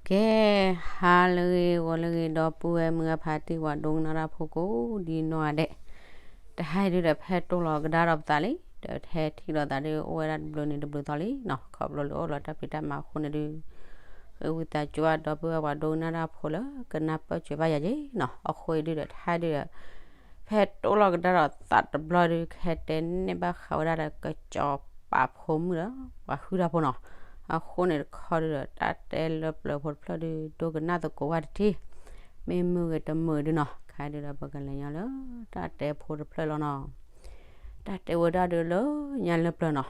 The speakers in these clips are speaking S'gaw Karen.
ကဲ, ဟါလၢအဂ့ၤ ဂီၤလၢအဂ့ၤ ဒီပုၢ်ဝဲၢ်မုၢ်အဖါတံၢ် ပှၤဒိကနၣ်တၢ်ဖိကိးဒ်နီၢ်ဂၤဒဲး, တဟါအံၤဒုဒီး ဖဲတိၢ်လီၤကဒါဒီးပသးလံ, ဒီးထဲထံၣ်လိာ်သးဒု အိၣ်ဝဲဒၣ်တဘျုးနံၤတဘျုးသီလံနီၤ, ခီဖျိလၢအိၣ်လီၤတၢ်ဖံးတၢ်မၤအဃိန့ၣ်ဒု ဃ့ဝံသးစူၤဘၣ်ဒီပုၢ်ဝဲၢ်ပှၤဒိကနၣ်တၢ်ဖိလၢကနၢ်ပၢၢ်စၢၤဘၣ်ယၤက့ၤနီၤ, အဃိအံၤဒုဒီး တဟါအံၤဒုဒီး ဖဲတိၢ်လီၤကဒါဒီးသးတဘျီဒု ကဟဲတဲန့ၢ်ဘၣ်ဃးဝဲဒၣ်ဒီး ကစီၤပၤဖိမုၣ်ဒီး ပှၤဟုၣ်တၢ်ဖိနီၤ, အဃိန့ၣ်တခီဒုဒီး တၢ်တဲလၢပျၢၤဖိတဖျၢၣ်ဒု ဒိကနၣ်သကိးဝဲတထံၣ်, မ့ၢ်မုာ်ဂ့ၤတမုာ်ဒုနီၤ, ခဲဒုဒီး ပကလဲၤညီလၢ တၢ်တဲဖိတဖျၢၣ်လီၤနီၤ. တၢ်တဲဝဲဒၣ်ဒုလၢညါလၢပျၢၤနီၤ,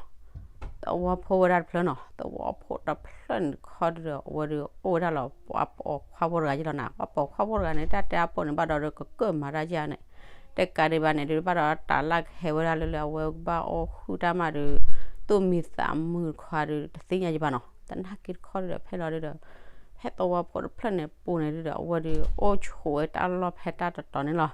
သဝီဖိဝဲဒၣ်တဖျၢၣ်နီၤ, သဝီဖိတဖျၢၣ်န့ၣ်တခီဒုဒီး အဝဲဒုအိၣ်ဝဲဒၣ်လီၤ ပှၤပိာ်ခွါဖိတဂၤက့ၤလီၤနီၤ, ပှၤပိာ်ခွါဖိတဂၤန့ၣ် တၢ်တဲအပိၢ်န့ၣ်ဘၣ်ဒီးဒု ကကၢၣ်မၤတၢ်က့ၤန့ၣ်, တကးဒံးဘၣ်န့ၣ်ဒု ဘၣ်ဒီးတၢ်လၢကဟဲဝဲဒၣ်လၢလၢအဝဲကဘၣ်အီၣ်ဟုၣ်တၢ်မးဒု သူၣ်မံသးမုာ်တခီဒု တသ့ၣ်ညါယဘၣ်နီၤ, သနာ်က့တခီဒုဒီး ဖဲလီၤဒုဒီး ဖဲသဝီဖိတဖျၢၣ်န့ၣ်ပူၤန့ၣ်ဒုဒီး အဝဲဒုအိၣ်ဆိးဝဲတၢ်လီၢ်ဖဲတၢ်တတီၤန့ၣ်လီၤ.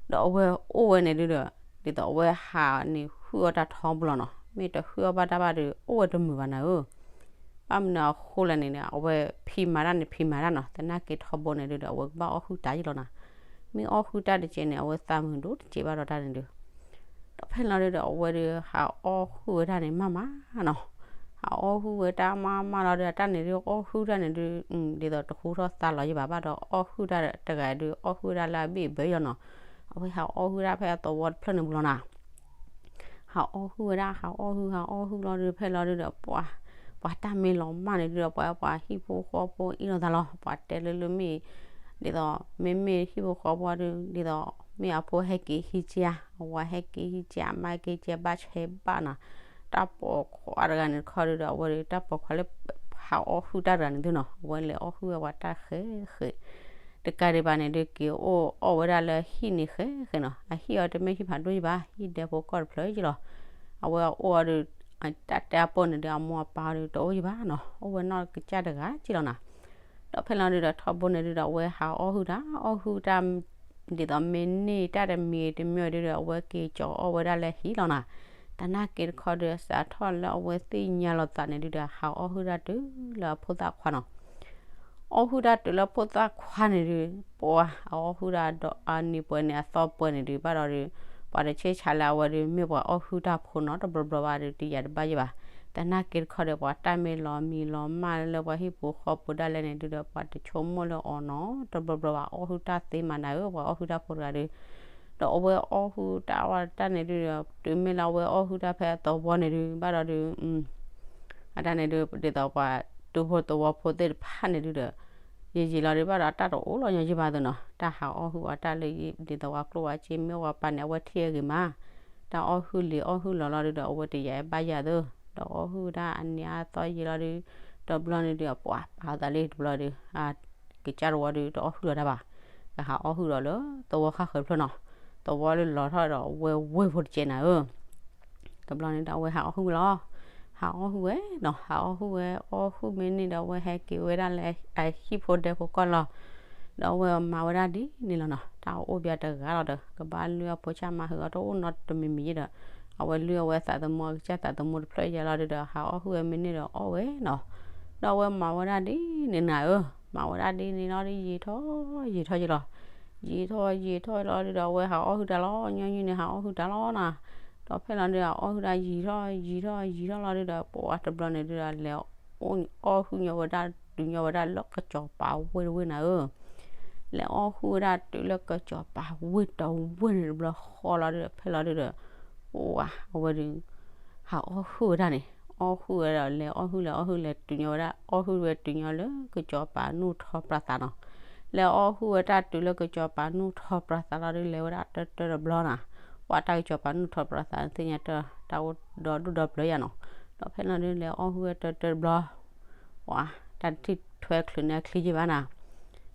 ဒီးအဝဲအိၣ်ဝဲန့ၣ်ဒုဒီး ဒ်သိးအဝဲဟးန့ၣ်ဟုၣ်အီၣ်တၢ်ထီဘိလီၤနီၤ, မ့ၢ်တဟုၣ်အီၣ်ဘၣ်တၢ်ဘၣ်ဒု အိၣ်ဝဲတမုာ်ဘၣ်နၤဧၢ ဘၣ်မနုၤအဃိလဲၣ်န့ၣ် အဝဲဖံးမၤတၢ်န့ၣ် ဖံးမၤတၢ်နီၤ, သနာ်က့ထီဘိန့ၣ်ဒုဒီး အဝဲကဘၣ်အီၣ်ဟုၣ်တၢ်ယ့ၢ်လီၤနီၤ, မ့ၢ်အီၣ်ဟုၣ်တၢ်တကဲးန့ၣ် အဝဲသးမုာ်ဒိၣ်တကဲးဘၣ်ဒီးတၢ်န့ၣ်ဒု ဒီးဖဲလီၤဒုဒီး အဝဲဒုဟးအီၣ်ဟုၣ်ဝဲတၢ်န့ၣ်မးမးနီၤ, ဟးအီၣ်ဟုၣ်ဝဲတၢ်မးမးလီၤဒု တၢ်န့ၣ်ဒုအီၣ်ဟုၣ်တၢ်န့ၣ်ဒု ဒ်သိးတဟူထီၣ်သါလီၤယဘၣ်ဘၣ်ဒီး အီၣ်ဟုၣ်တၢ်တဂၤဒု အီၣ်ဟုၣ်ဝဲဒၣ်လၢအဘ့ၣ်အဘၢလီၤနီၤ, အဝဲဟးအီၣ်ဟုၣ်တၢ်ဖဲအသဝီတဖျၢၣ်န့ၣ်ပူၤလီၤနီၤ ဟးအီၣ်ဟုၣ်ဝဲဒၣ် ဟးအီၣ်ဟုၣ် ဟးအီၣ်ဟုၣ်လီၤဒု ဖဲလီၤဒုဒီး ပှၤ ပှၤတၢ်မ့ၢ်လီၤမၢ်န့ၣ်ဒုဒီး ပှၤ ပှၤဟံၣ်ဖိဃီဖိအ့ၣ်လိာ်သးလီၤ, ပှၤတဲလၢလၢမ့ၢ် ဒ်သိး မ့မ့ၢ်ဟံၣ်ဖိဃီဖိဒု ဒ်သိး မ့ၢ်အဖိဟဲက့ၤဟံးကၠါ အဝၤဟဲက့ၤဟံးကၠါ အမါဟဲက့ၤကၠါ ဘၣ်ဆဲဘၣ်နီၤ, တၢ်ပိာ်ခွါတဂၤန့ၣ်တခီဒုဒီး အဝဲဒု တၢ်ပိာ်ခွါလၢ ဟးအီၣ်ဟုၣ်တၢ်တဂၤန့ၣ်သုနီၤ, အဝဲလဲၤအီၣ်ဟုၣ်ဝဲပှၤတၢ်ဃဲးဃဲး တကးဒံးဘၣ်န့ၣ်ဒု က့ၤအိၣ်အီၣ်ဝဲဒၣ်လၢဟံၣ်န့ၣ်ဃဲးဃဲးနီၤ, အဟံၣ်အီၤတမ့ၢ်ဟံၣ်ဖးဒိၣ်ယဘၣ် ဟံၣ်ဒဲဖိကီၢ်တဖျၢၣ်ယလီၤ, အဝဲအိၣ်အီၤဒု တၢ်တဲအပိၢ်န့ၣ်ဒု အမိၢ်အပၢ်အီၤဒု တအိၣ်ယဘၣ်နီၤ, အိၣ်ဝဲနီၢ်ကစၢ်တဂၤက့လီၤနီၤ, ဒီးဖဲလီၤဒုဒီးထီဘိန့ၣ်ဒုဒီး အဝဲဟးအီၣ်ဟုၣ်တၢ် အီၣ်ဟုၣ်တၢ် ဒ်သိးမ့ၢ်န့ၢ်တၢ်တမံၤတမံၤဒုဒီး အဝဲက့ၤကၠီၤအီၣ်ဝဲဒၣ်လၢဟံၣ်လီၤနီၤ, သနာ်က့တခီဒု စးထီၣ်လၢအဝဲသ့ၣ်ညါလီၤသးန့ၣ်ဒုဒီး ဟးအီၣ်ဟုၣ်တၢ်တုၤလၢအဖိသၣ်ခွါနီၤ အီၣ်ဟုၣ်တၢ်တုၤလၢဖိသၣ်ခွါန့ၣ်ဒု ပှၤအအီၣ်ဟုၣ်တၢ်ဒီးအနံၤပှဲၤန့ၣ် အသီပှဲၤန့ၣ်ဒု ဘၣ်ဒီးဒု ပှၤတဆ့ဆါလၢအဝဲဒု မ့ၢ်ပှၤအီၣ်ဟုၣ်တၢ်ဖိနီတဘျီဘျီဘၣ်ဒု တယာ်တဘၣ်ယံၤဘၣ်, သနာ်က့တခီဒီး ပှၤတၢ်မ့ၢ်လီၤမံၤလီၤမၢ်လၢပှၤဟံၣ်ပူၤဃီပူၤဒၣ်လဲာ်န့ၣ်ဒုဒီး ပှၤတဆိကမိၣ်လၢအီၤနီတဘျီဘျီဘၣ်, အီၣ်ဟုၣ်တၢ်သ့မးနၤဧၢ ပှၤအီၣ်ဟုၣ်တၢ်ဖိတဂၤဒု, ဒီးအဝဲအီၣ်ဟုၣ်တၢ်ဝဲတၢ်န့ၣ်ဒုဒီး တုၤမ့ၢ်လၢအဝဲအီၣ်ဟုၣ်တၢ်ဖဲအသဝီန့ၣ်ဒု ဘၣ်ဒီးဒု အတၢ်န့ၣ်ဒု ဒ်သိးပှၤတူၢ်ဖိသဝီဖိသ့ၣ်တဖၣ်န့ၣ်ဒုဒီး ယံာ်ယံာ်လီၤဒု ဘၣ်ဒီးတၢ်တအိၣ်လီၤညီယံာ်ဘၣ်သနီၤ, တၢ်ဟးအီၣ်ဟုၣ်အီၤတၢ်လၢ ဒ်သိးပှၤကျိၣ်ဝဲစ့မ့ၢ်ဝဲပၢ်န့ၣ် အဝဲထံၣ်အဂ့ၤမး, တၢ်အီၣ်ဟုၣ်လံၤအီၣ်ဟုၣ်လီၤလီၤဒုဒီး အဝဲတယာ်ဘၣ်ယၤသၢ, ဒီးအီၣ်ဟုၣ်တၢ်အနံၤအါသီယံာ်လီၤဒု, တဘျီန့ၣ်ဒု အပှၤပာ်အသးလံတဘျီဒု ကစၢ်တဝီဒု တအီၣ်ဟုၣ်လီၤတၢ်ဘၣ်, ကဟးအီၣ်ဟုၣ်ဒီးလၢသဝီခါဃၢၤတဖျၢၣ်နီၤ, သဝီလၢလီၤထီၣ်ဒီးဝဲဝ့ၢ်ဖိတကဲးနၤဧၢ တဘျီန့ၣ်ဒီးအဝဲဟးအီၣ်ဟုၣ်ဝဲလီၤ, ဟးအီၣ်ဟုၣ်ဝဲနီၤ, ဟးအီၣ်ဟုၣ်ဝဲ အီၣ်ဟုၣ်မ့ၢ်န့ၢ်ဒီး အဝဲဟဲက့ၤဝဲဒၣ်လၢအဟံၣ်ဖိဒဲဖိကီၢ်လီၤ, ဒီးအဝဲမၤဝဲဒၣ်ဒ်န့ၣ်လီၤနီၤ, တၢ်အိၣ်ဘၣ်တဂၤလီၤဒီး ကဘၣ်လုၢ်အီၣ်ဖိဆၣ်မၤဟုၣ်အီၤတအိၣ်နီတမံၤမံၤယဲဒီး အဝဲလုၢ်အဝဲသးသမူ အကစၢ်သးသမူတဖျၢၣ်ယဲလီၤဒုဒီး ဟးအီၣ်ဟုၣ်ဝဲမ့ၢ်န့ၢ်ဒီးအီၣ်ဝဲနီၤ, ဒီးအဝဲမၤဝဲဒၣ်ဒ်န့ၣ်နၤဧၢ, မၤဝဲဒၣ်ဒ်န့ၣ်လီၤဒု ယံာ်ထီၣ်ယံာ်ထီၣ်ယံာ်လီၤ, ယံာ်ထီၣ်ယံာ်ထီၣ်လီၤဒုဒီး အဝဲဟးအီၣ်ဟုၣ်တၢ်လီၤ, ညီနုၢ်န့ၣ် ဟးအီၣ်ဟုၣ်တၢ်လီၤနီၤ, ဒီးဖဲလီၤဒုဒီး အီၣ်ဟုၣ်တၢ်ယံာ်ထီၣ်ယံာ်ထီၣ်ယံာ်ထီၣ်လီၤဒုဒီး ပှၤတဘျီန့ၣ်ဒုဒီး လဲၤအီၣ်ဟုၣ်ညီဝဲဒၣ် တုၤညီဝဲဒၣ်လၢကစီၤပၤဝ့ၢ်တဝ့ၢ်နၤဧၢ, လဲၤအီၣ်ဟုၣ်ဝဲဒၣ်တုၤလၢကစီၤပၤဝ့ၢ်တဝ့ၢ်န့ၣ်တဘျီဃီလီၤဒုဒီး ဖဲလီၤဒုဒီး ပှၤအဝဲဒု ဟးအီၣ်ဟုၣ်ဝဲဒၣ်န့ၣ်, အီၣ်ဟုၣ်ဝဲဒီး လဲၤအီၣ်ဟုၣ်လဲၤအီၣ်ဟုၣ်လဲၤတုၤညီဝဲဒၣ် အီၣ်ဟုၣ်ဝဲတုၤညီလၢကစီၤပၤနူၢ်ထီပြးသးနီၤ, လဲၤအီၣ်ဟုၣ်ဝဲတၢ်တုၤလၢကစီၤပၤနူၢ်ထီပြးသးလီၤဒု လဲၤဝဲဒၣ်တၢတၢတဘျီနီၤ, ပှၤတၢ်ကစီၤပၤနူၢ်ထီပြးသးသ့ၣ်ညါတၢ် တၢ်အိၣ်ဒီဒူၣ်ဒီပျၢၤယၤနီၤ, ဒီးဖဲလီၤဒုလဲၤအီၣ်ဟုၣ်ဝဲတၢတၢတဘျီ ပှၤတၢ်တထံၣ်ထွဲချုးန့ၢ်အချံယံၤဘၣ်နၤ,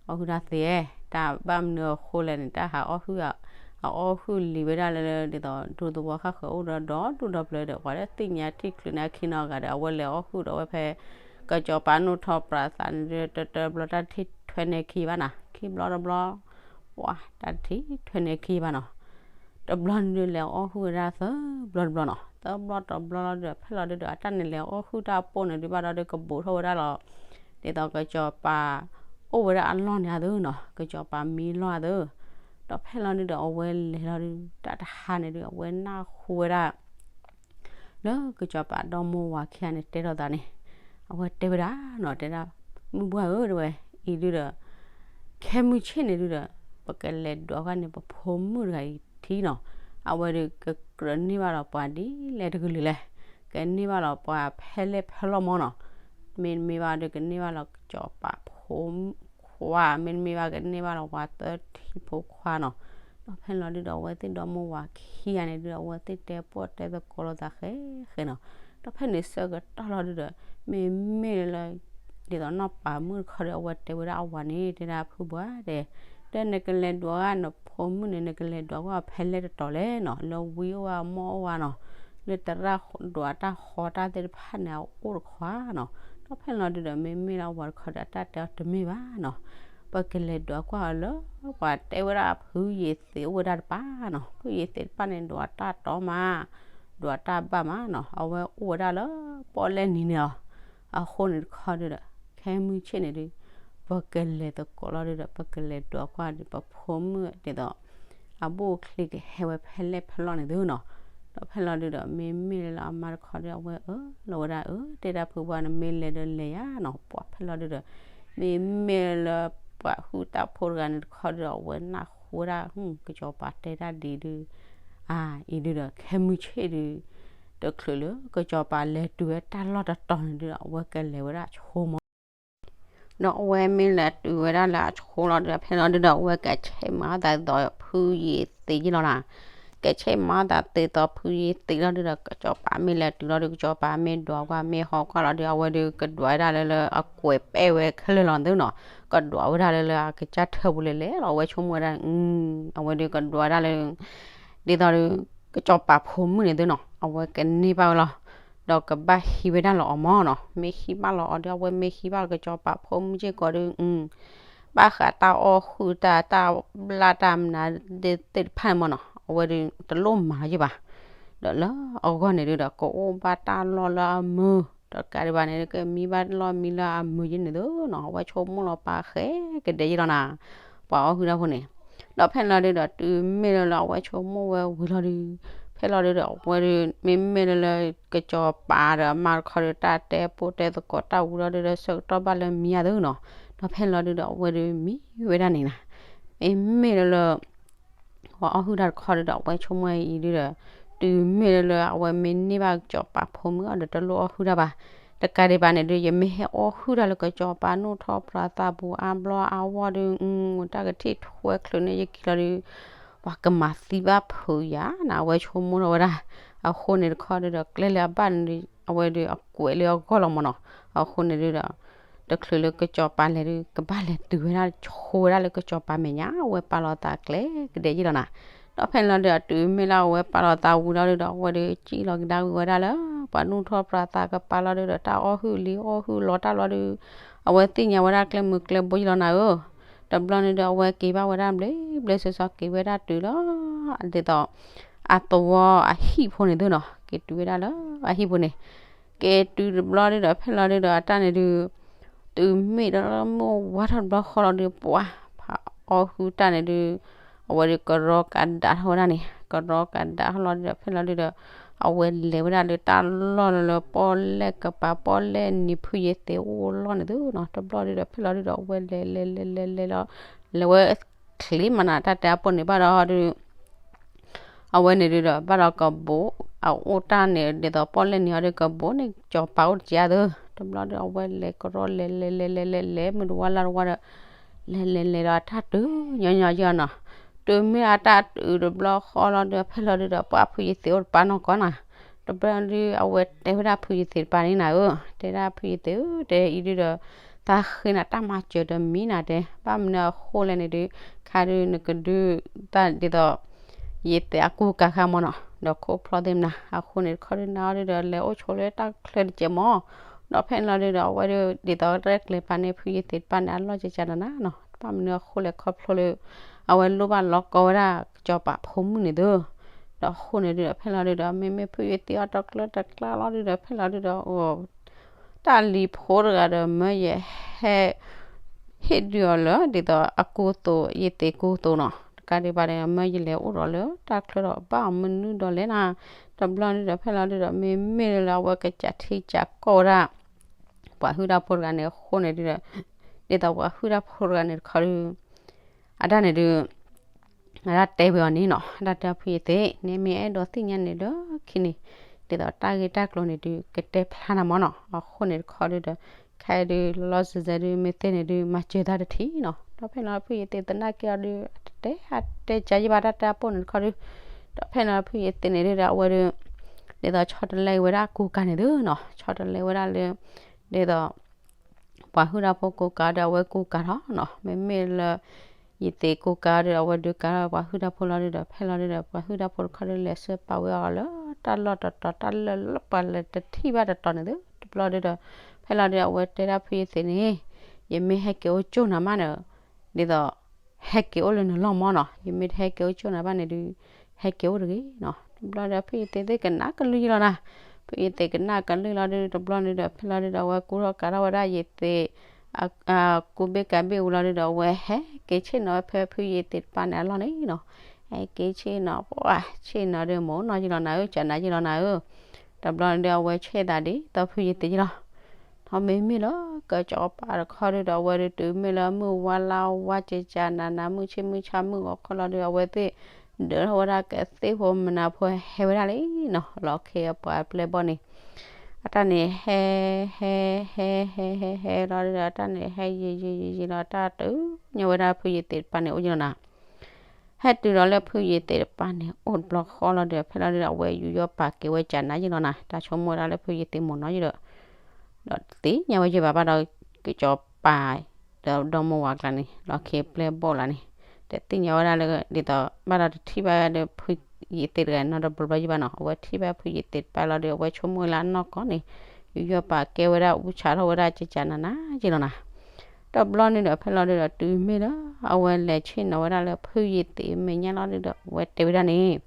အီၣ်ဟုၣ်တၢ်သ့, တၢ်ဘၣ်မနုၤအဃိလဲၣ်န့ၣ် တၢ်ဟးအီၣ်ဟုၣ် အအီၣ်ဟုၣ်လံၤဝဲဒၣ်လၢ ဒ်သိးဒူသဝီခါဃၢၤအိၣ်ဒီးဒီဒူၣ်ဒီပျၢၤဒီး ပှၤလၢသ့ၣ်ညါထံၣ်ချုးန့ၢ်အချံနီတဂၤဒီး အဝဲလဲၤအီၣ်ဟုၣ်ဒီးဝဲဖဲ ကစီၤပၤနူၢ်ထီပြးသးန့ၣ်ဒု တၢတၢတဘျီ တၢ်တထံၣ်ထွဲန့ၢ်အချံဘၣ်နၤ, ခံဘျီတဘျီ ပှၤတၢ်တထံၣ်ထွဲန့ၢ်အချံဘၣ်နီၤ, တဘျီန့ၣ်ဒုလဲၤအီၣ်ဟုၣ်ဝဲဒၣ်သၢဘျီတဘျီနီၤ, သၢဘျီတဘျီလီၤဒုဒီး ဖဲလီၤဒုဒီး အတၢ်န့ၣ်လဲၤအီၣ်ဟုၣ်တၢ်ပိၢ်န့ၣ်ဒုဘၣ်ဒီးဒုကဘူးထီၣ်ဝဲဒၣ်လီၤ ဒ်သိးကစီၤပၤ အိၣ်ဝဲဒၣ်အလီၢ်န့ၣ်အသိးနီၤ, ကစီၤပၤမံလီၢ်အသိး, ဒီးဖဲလီၤဒုဒီးအဝဲလဲၤလီၤဒု တၢ်တဟါန့ၣ်ဒု အဝဲနၢ်ဟူဝဲဒၣ် လၢကစီၤပၤဒီမိၢ်ဝၤခံဂၤန့ၣ်တဲထီၣ်သးန့ၣ်, အဝဲတဲဝဲဒၣ်နီၤ, တဲဒၣ် မုၢ်ဘှၢ်ဧၢ တဲဝဲ, အံၤဒုဒီး ခဲမုၢ်ဆ့ၣ်န့ၣ်ဒုဒီး ပကလဲၤဒွးကွၢ်န့ၣ် ပဖိမုၣ်တဂၤအံၤထံနီၤ, အဝဲဒုးကကြၢးန့ၢ်ဘၣ်လီၤပှၤဒ်လဲၣ်တကလုာ်လဲၣ်, ကန့ၢ်ဘၣ်လီၤပှၤဖဲလဲၣ်ဖဲလဲၣ်မီၢ်နီၤ, မ့တမ့ၢ်ဘၣ်ဒုးကန့ၢ်ဘၣ်လီၤကစီၤပၤဖိခွါ, မ့တမ့ၢ်ဘၣ်ကန့ၢ်ဘၣ်လီၤပှၤသၢထံဖိခွါနီၤ, ဒီးဖဲလီၤဒုဒီးအဝဲသ့ၣ်ဒီမိၢ်ဝၤခံဂၤန့ၣ်ဒုဒီး အဝဲသ့ၣ်တဲပီၣ်တဲသကိးလိာ်သးဃဲဃဲနီၤ, ဒီးဖဲန့ၣ်ဆၢကတီၢ်လီၤဒုဒီး မ့မ့ၢ်လၢ ဒ်သိးနီၢ်ပၤမုၣ်တခီဒီး အဝဲတဲဝဲဒၣ်အဝၤန့ၣ် တဲဒၣ်ဖုဘှၢ်တဲ, ဒီးနကလဲၤဒွးဂၤနဖိမုၣ်န့ၣ် နကလဲၤဒွးကွၢ်ဖဲလဲၣ်တတီၤလဲၣ်နီၤ, လၢဝံအိၣ်ဝဲမီၢ်အိၣ်ဝဲနီၤ, လၢတရၣ်ဒွးတၢ်ဃီတၢ်သ့ၣ်တဖၣ်န့ၣ် အအိၣ်တခီနီၤ, ဒီးဖဲလီၤဒုဒီး မ့မ့ၢ်လၢအဝၤတခီဒီး အတၢ်တဲအီၤတမ့ၢ်ဘၣ်နီၤ, ပကလဲၤဒွးကွၢ်အီၤလၢ ပှၤတဲဝဲဒၣ်ဖုယ့ၤသ့းအိၣ်ဝဲဒၣ်တပၤနီၤ, ဖုယ့ၤသ့းတပၤန့ၣ် ဒွးတၢ်တီမး ဒွးတၢ်ဘၣ်မးနီၤ, အဝဲအိၣ်ဝဲဒၣ်လၢပီၣ်လဲၣ်နံၤန့ၣ်လီၤ, အဃိန့ၣ်တခီဒုဒီး ခဲမုၢ်ဆ့ၣ်န့ၣ်ဒု ပကလဲၤသကိးလီၤဒုဒီး ပကလဲၤဒွးကွၢ်ဒီး ပဖိမုၣ်ဒ်သိး အဘူးအချံကဟဲဝဲဖဲလဲၣ်ဖဲလဲၣ်န့ၣ်သုနီၤ, ဒီးဖဲလီၤဒုဒီး မ့မ့ၢ်လၢအမါတခီဒီး အဝဲအၢၣ်လီၤဝဲဒၣ်အၢ တဲဒၣ်ဖုဘှၢ်နမ့ၢ်လဲၤဒီးလဲၤယါနီၤ, ပှၤဖဲလီၤဒုဒီး မ့မ့ၢ်လၢပှၤဟုၣ်တၢ်ဖိတဂၤန့ၣ်တခီဒီး အဝဲနၢ်ဟူဝဲဒၣ် ကစီၤပၤတဲဒၣ်ဒ်ဒု အအံၤဒုဒီး ခဲမုၢ်ဆ့ၣ်ဒု တချုးလၢကစီၤပၤလဲၤတုၤဝဲတၢ်လီၢ်တတီၤန့ၣ်ဒုဒီး အဝဲကလဲၤဝဲဒၣ်အဆိမီၤ ဒီးအဝဲမ့ၢ်လဲၤတုၤဝဲဒၣ်လၢအဆိလီၤဒုဒီး ဖဲလီၤဒုဒီး အဝဲကဆဲးမၤအသးဒ်သိးဖုယ့ၤသ့းယ့ၢ်လီၤနီၤ, ကဆဲးမၤအသးဒ်သိးဖုယ့ၤသ့းလီၤဒုဒီး ကစီၤပၤမ့ၢ်လဲၤတုၤလီၤဒု ကစီၤပၤမ့ၢ်ဒွးကွၢ်မ့ၢ်ဟီကွၢ်လီၤဒု အဝဲဒုကဒွးဝဲဒၣ်လၢလၢအကွဲးပဲၣ်ဝဲခဲလၢာ်လီၤသုနီၤ, ကဒွးဝဲဒၣ်လၢလၢအကစၢ်ထၢပူၤလဲၤလဲၤလီၤ အဝဲဆိကမိၣ်ဝဲဒၣ် အဝဲဒုကဒွးဝဲဒၣ်လၢ ဒ်သိးဒု ကစီၤပၤဖိမုၣ်န့ၣ်သုနီၤ အဝဲကန့ၢ်ဘၣ်ဝဲလီၤ, ဒီးကဘၣ်ဟံးဝဲဒၣ်လီၤအီၤမီၤနီၤ, မ့ၢ်ဟံးဘၣ်လီၤအီၤဒု အဝဲမ့ၢ်ဟံးဘၣ်လီၤကစီၤပၤဖိမုၣ်စ့ၢ်ကီးဒု ဘၣ်ဃးတၢ်အီၣ်ဟုၣ်တၢ် တၢ်ဘျၣ်တၢ်မနုၤသ့ၣ်တဖၣ်န့ၣ်မီၤနီၤ အဝဲဒု တလိၣ်မၤလီၤယ့ၢ်ဘၣ်, ဒီးလၢအဂီၢ်န့ၣ်ဒုဒီး ကအိၣ်ဘၣ်တၢ်လီၢ်လၢအမုာ်, ဒီးတကးဒံးဘၣ်န့ၣ်ဒု ကမံဘၣ်လီၢ်မံလၢအမုာ်ယ့ၢ်န့ၣ်သုနီၤ အဝဲဆိကမိၣ်လီၤပာ်ဃဲကဒဲးယ့ၢ်လီၤနီၤ, ပှၤအီၣ်ဟုၣ်တၢ်ဖိန့ၣ်, ဒီးဖဲလီၤဒုဒီး တုၤမ့ၢ်လၢလၢအဝဲဆိကမိၣ်ဝဲဝံၤလီၤဒု ဖဲလီၤဒုဒီး အဝဲဒု မ့မ့ၢ်လၢလၢ ကစီၤပၤဒီးအမါတခီဒု တၢ်တဲပိာ်တဲသကိးတၢ်ဝံၤလီၤဒုဒီး ဆၢကတီၢ်ဘၣ်လၢမံယါသုနီၤ, ဒီးဖဲလီၤဒုဒီး အဝဲဒုမံဝဲဒၣ်န့ၣ်နီၤ, မ့မ့ၢ်လၢလၢ ပှၤအီၣ်ဟုၣ်တၢ်တခီဒုဒီး အဝဲဆိကမိၣ်အံၤဒုဒီး တုၤမ့ၢ်လၢလၢအဝဲမ့ၢ်န့ၢ်ဘၣ်ကစီၤပၤဖိမုၣ်အီၤဒီး တလိၣ်အီၣ်ဟုၣ်တၢ်ဘၣ်, တကးဒံးဘၣ်န့ၣ်ဒု ယမ့ၢ်ဟဲအီၣ်ဟုၣ်တၢ်လၢကစီၤပၤနီၣ်ထီၣ်ပြးသးပူၤအါဘျီအါဝီၢ်ဒု တၢ်ကထံၣ်ထွဲချုးန့ၣ် ယက့ၤလီၤဒု ပှၤကမၤသံဘၣ်ဖုးယၤနီၤ အဝဲဆိကမိၣ်ထီၣ်ဝဲဒၣ်, အဃိန့ၣ်တခီဒုဒီး ကျဲလၢအဘၣ်န့ၣ်ဒု အဝဲဒုအကွဲးလၢအဂီၢ်လီၤမီၤနီၤ, အဃိန့ၣ်ဒုဒီး တချုးလၢကစီၤပၤလဲၤဒု ကဘၣ်လဲၤတုၤဝဲဒၣ်ဆိဝဲဒၣ်လၢကစီၤပၤမဲာ်ညါ အဝဲပာ်လီၤသးကျဲကဒဲးယ့ၢ်လီၤနီၤ, ဒီးဖဲန့ၣ်လီၤဒုဒီး တုၤမ့ၢ်လၢအဝဲပာ်လီၤသးဝံၤလီၤဒုဒီး အဝဲဒုစံၣ်လီၤကဒါဝံၤဝဲဒၣ်လၢ ပှၤနီၣ်ထီၣ်ပြးသးကပၤလီၤဒုဒီး တၢ်အီၣ်ဟုၣ်လံအီၣ်ဟုၣ်လီၤတၢ်လီၤဒု အဝဲသ့ၣ်ညါဝဲဒၣ်ကျဲမုၢ်ကျဲဘိယ့ၢ်လီၤနၤဧၢ, တဘျီန့ၣ်ဒု အဝဲက့ၤဘၣ်ဝဲဒၣ်ဘျ့ဘျ့ဆှီဆှီ က့ၤဝဲဒၣ်တုၤလီၤ ဒ်သိး အသဝီအဟံၣ်ဖိန့ၣ်သုနီၤ က့ၤတုၤဝဲဒၣ်လၢအဟံၣ်ဖိန့ၣ်, က့ၤတုၤတဘျီဒုဒီး ဖဲလီၤဒုဒီး အတၢ်န့ၣ်ဒု တုၤမ့ၢ်ဒီးမ့ၢ်ဝါထီၣ်တဘျီဃီလီၤဒု ပှၤဖးအီၣ်ဟုၣ်တၢ်န့ၣ်ဒု အဝဲဒုကရီကဒါထီၣ်ဝဲဒၣ်န့ၣ် ကရီကဒါထီၣ်လီၤဒုဒီး ဖဲလီၤဒုဒီး အဝဲလဲၤဝဲဒၣ်လၢတၢ်လီၢ်လၢလၢပီၣ်လဲၣ်ကပၤ ပီၣ်လဲၣ်နံၤဖုယ့ၤသ့းအိၣ်လီၢ်န့ၣ်သုနီၤ တဘျီဒုဒီး ဖဲလီၤဒုဒီး အဝဲလဲၤလဲၤလဲၤလဲၤလဲၤလီၤ လဲၤဝဲချ့မးနီၤ တၢ်တဲအပူၤန့ၣ်ဘၣ်ဒီးဒု အဝဲန့ၣ်ဒုဒီး ဘၣ်ဒီးကဘိး အအိၣ်တၢ်န့ၣ် ဒ်သိးပီၣ်လဲၣ်နံၤအီၤဒု ကဘိးန့ၣ် ကစီၤပၤအိၣ်တက့ၢ်သု တဘျီဒု အဝဲလဲၤကရီလဲၤလဲၤလဲၤလဲၤလဲၤလဲၤ မုၢ်တဝါလါတဝါဒီး လဲၤလဲၤလဲၤဒီးအတၢ်တုၤညီညီယဲၢ်နီၤ တုၤမ့ၢ်အတၢ်တုၤတဘျီဃီလီၤဒု ဖဲလီၤဒုဒီး ပှၤဖုယ့ၤသ့းအိၣ်တပၤနီၢ်ကီၢ်နီၤ တဘျီဒု အဝဲတဲဝဲဒၣ်ဖုယ့ၤသ့းတပၤန့ၣ်နၤဧၢ တဲဒၣ်ဖုယ့ၤသ့းဧၢ တဲအံၤဒုဒီး သးဃ့နၤတၢ်မၤစၢၤတမံၤနၤတဲ ဘၣ်မနုၤအဃိလဲၣ်န့ၣ်ဒု ခါဒုနကဒု တၢ်ဒ်သိး ယ့ၤသ့းအကူကၤခါမီၤနီၤ ဒီးခိၣ်ဖျီၣ်သ့ၣ်မနၤ အဃိန့ၣ်တခီဒုနၤအီၤဒုဒီး လဲၤအိၣ်ဆိးလၢတၢ်ချၢတကဲးမီၤ ဒီးဖဲန့ၣ်လီၤဒုဒီး အဝဲဒု ဒ်သိးရဲၣ်ကျဲၤပာ်န့ၢ်ဖုယ့ၤသ့းတပၤန့ၣ် အလီၢ်ကကနၤနၤနီၤ ဘၣ်မနုၤအဃိလဲၣ်ခီဖျိလၢ အဝဲလိၣ်ဘၣ်လီၤကီဝဲဒၣ် ကစီၤပၤဖိမုၣ်န့ၣ်သု ဒီးအဃိန့ၣ်ဒုဒီး ဖဲလီၤဒုဒီး မ့မ့ၢ်ဖုယ့ၤသ့းအီၤတကျၢတကျါလီၤဒုဒီး ဖဲလီၤဒုဒီး အိၣ် တၢ်လံၤဖိတဂၤဒီး မၢယဟဲ ဟ့ၣ်ဒုးအီၤလၢ ဒ်သိးအကူသိး ယသ့ၣ်ကူသိးနီၤ, တကးဒံးဘၣ်န့ၣ် မၢယလဲၤအိၣ်ဒီးလၢတၢ်ချၢဒီးဘၣ်အီၤမနုၤဒီးလဲၣ်နၤ, တဘျီဒုဒီး ဖဲလီၤဒုဒီး မ့မ့ၢ်လၢအဝဲကစးထံစးကီၢ်ဝဲဒၣ် ပှၤဟုၣ်တၢ်ဖိတဂၤန့ၣ်အဃိန့ၣ်ဒုဒီး ဒ်သိးပှၤဟုၣ်တၢ်ဖိတဂၤန့ၣ်တခီဒု အတၢ်န့ၣ်ဒု အတၢ်တဲဝဲအီၤန့ၣ်နီၤ, အတၢ်တဲဖုယသ့ၣ် နမ့ၢ်အဲၣ်ဒိးသ့ၣ်ညါန့ၣ်လၢခံန့ၣ် ဒ်သိးတၢ်ဂ့ၢ်တၢ်ကျိၤန့ၣ်ဒု ကတဲဖျါနၤမၢ်နီၤ, အဃိန့ၣ်တခီဒုဒီး ခဲအံၤဒု လီၤစဲၤစဲၤဒု မ့ၢ်သ့ၣ်န့ၣ်ဒု မၤစၢၤတၢ်တထံၣ်နီၤ, ဒီးဖဲလီၤဖုယသ့ၣ်သနာ်က့အီၤဒု အတတဲအတဲကါယံၣ်ဘၣ်တၢ်တဲအပိၢ်န့ၣ်တခီဒု ဒီးဖဲလီၤဖုယသ့ၣ်န့ၣ်ဒုဒီးအဝဲဒု ဒ်သိးဆီတလဲဝဲဒၣ်ကူကၤန့ၣ်သုနီၤ, ဆီတလဲဝဲဒၣ်လၢ ဒ်သိး ပှၤဟုၣ်တၢ်ဖိကူကၤဒီးအဝဲကူကၤထီၣ်နီၤ, မ့မ့ၢ်လၢ ယသ့ၣ်ကူကၤဒီးအဝဲဒုကၤထီၣ်ပှၤဟုၣ်တၢ်ဖိလီၤဒုဒီး ဖဲလီၤဒုဒီး ပှၤဟုၣ်တၢ်ဖိတခီဒုလဲၤဆှၢပာ်ဝဲအီၤလၢတၢ်လီၢ်တတီၤ တၢ်လၢပှၤလဲၤတထံၣ်ဘၣ်တတီၤန့ၣ်သု တဘျီဒုဒီး ဖဲလီၤဒုဒီးအဝဲတဲဒၣ်ဖုယသ့ၣ်န့ၣ် ယမ့ၢ်ဟဲက့ၤအိၣ်ကၠိၣ်နၤမးန့ၣ် ဒ်သိး ဟဲက့ၤအိၣ်လၢနလီၢ်မၢ်နီၤ, ယမ့ၢ်တဟဲက့ၤအိၣ်ကၠိၣ်နၤဘၣ်န့ၣ်ဒု ဟဲက့ၤအိၣ်တဂ့ၤနီၤ, တဘျီဒီးဖုယသ့ၣ်သ့ၣ်ကနၣ်ကလုၢ်ယံလီၤနၤ, ဖုယသ့ၣ်ကနၣ်ကလုၢ်လီၤဒု တဘျီဒုဒီး ဖဲလီၤဒုဒီးအဝဲကူထီၣ်ကၤထီၣ်ဝဲဒၣ်ယသ့ၣ် ကူဘ့ၣ်ကၤဘ့ၣ်ဝံၤလီၤဒုဒီးအဝဲဟဲက့ၤဆ့ၣ်နီၤဝဲဖဲဖုယသ့ၣ်တပၤန့ၣ်အလီၢ်န့ၣ်နီၤ, ဟဲက့ၤဆ့ၣ်နီၤ ပှၤဆ့ၣ်နီၤဒု မိၢ်နီၢ်ယံလီၤနၤဧၢ ကနၣ်ယံလီၤနၤဧၢ, တဘျီဒုအဝဲဆ့ၣ်သးဒ်သိးဖုယသ့ၣ်ယံလီၤ ဒီးမ့မ့ၢ်လၢ ကစီၤပၤတခီဒုဒီးအဝဲဒုတုၤမ့ၢ်လၢမုၢ်ဝါလါဝါကကနးနး မုၢ်ဆ့ၣ်မုၢ်ဆါမုၢ်ဂီၤခီလီၤဒု အဝဲသ့ၣ် ဒၢထီၣ်ဝဲဒၣ်ကသ့ၣ်ဖိမနၤဖိဟဲဝဲဒၣ်လံနီၤ, လီၤခ့အပှၤပျဲၢ်ဘီၣ်န့ၣ် အတၢ်န့ၣ်ဟဲ ဟဲ ဟဲ ဟဲ ဟဲ ဟဲလီၤဒုဒီး အတၢ်န့ၣ်ဟဲယံာ်ယံာ်ယံာ်ယံာ်လီၤ တၢ်တုၤညါဝဲဒၣ်ဖုယသ့ၣ်တပၤန့ၣ်အိၣ်ယံာ်လီၤနၤ ဟဲတုၤဒီးလၢဖုယသ့ၣ်တပၤန့ၣ် အိၣ်တဘျီဃီလီၤဒီး ဖဲလီၤဒုဒီး အဝဲယူးယီၣ်ပာ်ကဲဝဲကနၣ်ယံလီၤနၤ တၢ်ဆိကမိၣ်ဝဲဒၣ်လၢဖုယသ့ၣ်မိၢ်နီၢ်ယံဒီး ဒီးတသ့ၣ်ညါဝဲယံဘၣ်ဘၣ်ဒီး ကစီၤပၤ ဒီးဒီမါဝၤကျါန့ၣ် လီၤခ့ပျဲၢ်ဘီၣ်လၢန့ၣ် တသ့ၣ်ညါဝဲဒၣ်လၢ ဒ်သိးဘၣ်ဒီးတထံၣ်ဘၣ်ဒီးဖုယသ့ၣ်တဂၤနီတဘျီဘျီယံဘၣ်နီၤ အဝဲထံၣ်ဘၣ်ဖုယသ့ၣ်တပၤလီၤဒီး အဝဲဆိကမိၣ်လၢအနီၢ်ကီၢ်န့ၣ် ယူးယီၣ်ပာ်ကဲဝဲဒၣ်အူဆးထီၣ်ဝဲဒၣ်ကကနးနးယံလီၤနၤ ဒီးဘျီန့ၣ်ဒီး ဖဲလီၤဒုဒီး တုၤမ့ၢ်လၢ အဝဲလဲၤဆ့ၣ်နီၤဝဲဒၣ်လၢဖုယသ့ၣ်မဲာ်ညါလီၤဒုဒီး အဝဲတဲဝဲဒၣ်န့ၣ်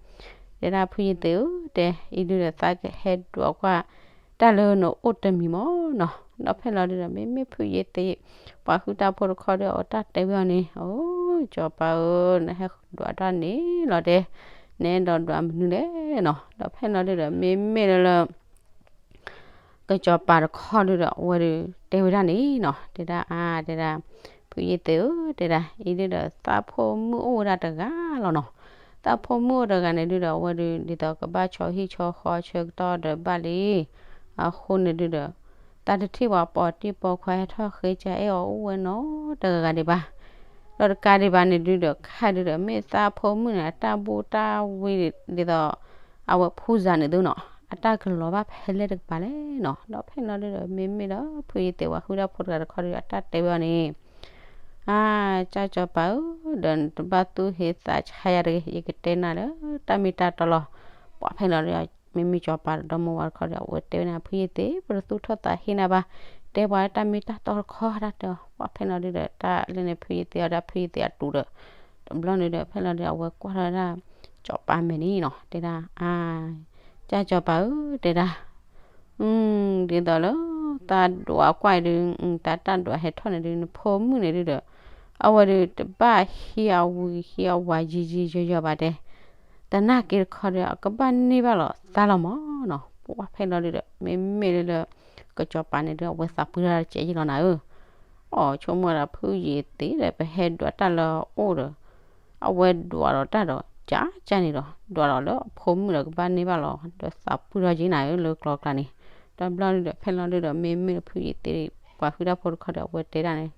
တဲဒၣ်ဖုယသ့ၣ်ဧၢ တဲ အံၤဒုဒီးသးကဟဲဒွးကွၢ် တၢ်လၢနအိၣ်တမံၤမၢ်နီၤ ဒီးဖဲလီၤဒုဒီး မ့မ့ၢ်ဖုယသ့ၣ် ပှၤဟုၣ်တၢ်ဖိတခီဒီး အတၢ်တဲဝဲအီၤန့ၣ် အိ စီၤပၤဧၢ နဟဲဒွးတၢ်န့ၣ်လီၤတဲ နအဲၣ်ဒိးဒွးမနုၤလဲၣ်နီၤ ဒီးဖဲလီၤဒုဒီး မ့မ့ၢ်လၢလၢ ကစီၤပၤတခီဒုဒီး အဝဲဒုတဲဝဲဒၣ်န့ၣ်နီၤ တဲဒၣ်အါ တဲဒၣ် ဖုယသ့ၣ်ဧၢ တဲဒၣ် အံၤဒုဒီးသးဖိမုၣ်အိၣ်ဝဲဒၣ်တဂၤလီၤနီၤ သးဖိမုၣ်အိၣ်တဂၤန့ၣ်ဒုဒီး အဝဲဒု ဒ်သိးကဘၣ်ဆီဟံၣ်ဆီဃီဆၢကတီၢ်ဒီးဘၣ်လံ အဃိန့ၣ်ဒုဒီး သးတထံၣ်ပှၤပိာ်တံၢ်ပိာ်ခွါဟဲထီၣ်ဃ့ကအဲၣ်အီၤအိၣ်ဝဲနီတဂၤဒံးဘၣ် ဒီးတကးဒံးဘၣ်န့ၣ်ဒုဒီး ခဲဒုဒီး မ့ၢ်သးဖိမုၣ်န့ၣ် အတၢ်ဘူၣ်တၢ်ဝံဒ်သိး အဝဲဖူစၤန့ၣ်သုနီၤ အတၢ်ကလီၤဘၣ်ဖဲလဲၣ်တကပၤလဲၣ်နီၤ ဒီးဖဲလီၤဒုဒီး မ့မ့ၢ်ဒီး ဖုယသ့ၣ်ပှၤဟုၣ်တၢ်ဖိတဂၤတခီဒုဒီး အတၢ်တဲဝဲအီၤန့ၣ် အါ ကၢ်စီၤပၤဧၢ ဒီးနတဘၣ်သူၣ်ဟ့သးဆါယၤတဂ့ၤ ယကတဲနၤလၢ တၢ်မ့ၢ်တၢ်တီလီၤ ပှၤဖဲလီၤဒုဒီး မ့မ့ၢ်စီၤပၤဒီးဒီမါဝၤတခီဒီး အဝဲတဲဝဲန့ၣ် ဖုယသ့ၣ် ပတသူၣ်ထီၣ်သးဟ့နၤဘၣ် တဲပှၤတၢ်မ့ၢ်တၢ်တီတခီတၢ်တဲ ပှၤဖဲလီၤဒုဒီး တၢ်လၢန့ၣ်ဖုယသ့ၣ်အီၤဒီးဖုယသ့ၣ်အတူးဒီး တဘျီန့ၣ်ဒီး ဖဲလီၤဒုဒီး အဝဲကွၢ်ထီၣ်ဝဲဒၣ် စီၤပၤမဲာ်န့ၣ်နီၤ တဲဒၣ် အါ ကၢ်စီၤပၤဧၢ တဲဒၣ် ဒ်သိးလၢ သးဒွးကွၢ်အံၤဒု သးတၢ်ဒွးဟဲထီၣ်န့ၣ်ဒု နဖိမုၣ်န့ၣ်ဒုဒီး အဝဲဒု တဘၣ်ဟံးအဝံၤဟံးအဝၤယံာ်ယံာ်ယီၤယီၤဘၣ်တဲ သနာ်က့တခီဒီး အကဘၣ်န့ၢ်ဘၣ်လီၤသးလီၤမၢ်နီၤ ပှၤဖဲလီၤဒုဒီး မ့မ့ၢ်လၢလၢ ကစီၤပၤန့ၣ်ဒု အဝဲသးပှၢ်တၢ်တစဲးယံလီၤနၤဧၢ အိ ဆိကမိၣ်ဒၣ်ဖုယသ့ၣ်ဒီး ပဟဲဒွးတၢ်လၢအအိၣ်ဒီး အဝဲဒွးဒီးတၢ်ဒီး ကၢ်ကၢ်န့ၣ်ဒီး ဒွးဒီးလၢအဖိမုၣ်ဒီးကဘၣ်န့ၢ်ဘၣ်လီၤ ဒီးသးပှၢ်ထီၣ်ယံနၤဧၢ လၢကျီကျါန့ၣ် ဒီးဘျီဒုဒီး ဖဲလီၤဒုဒီး မ့မ့ၢ်ဖုယသ့ၣ် ပှၤဟုၣ်တၢ်ဖိတခီဒီး အဝဲတဲဒၣ်န့ၣ်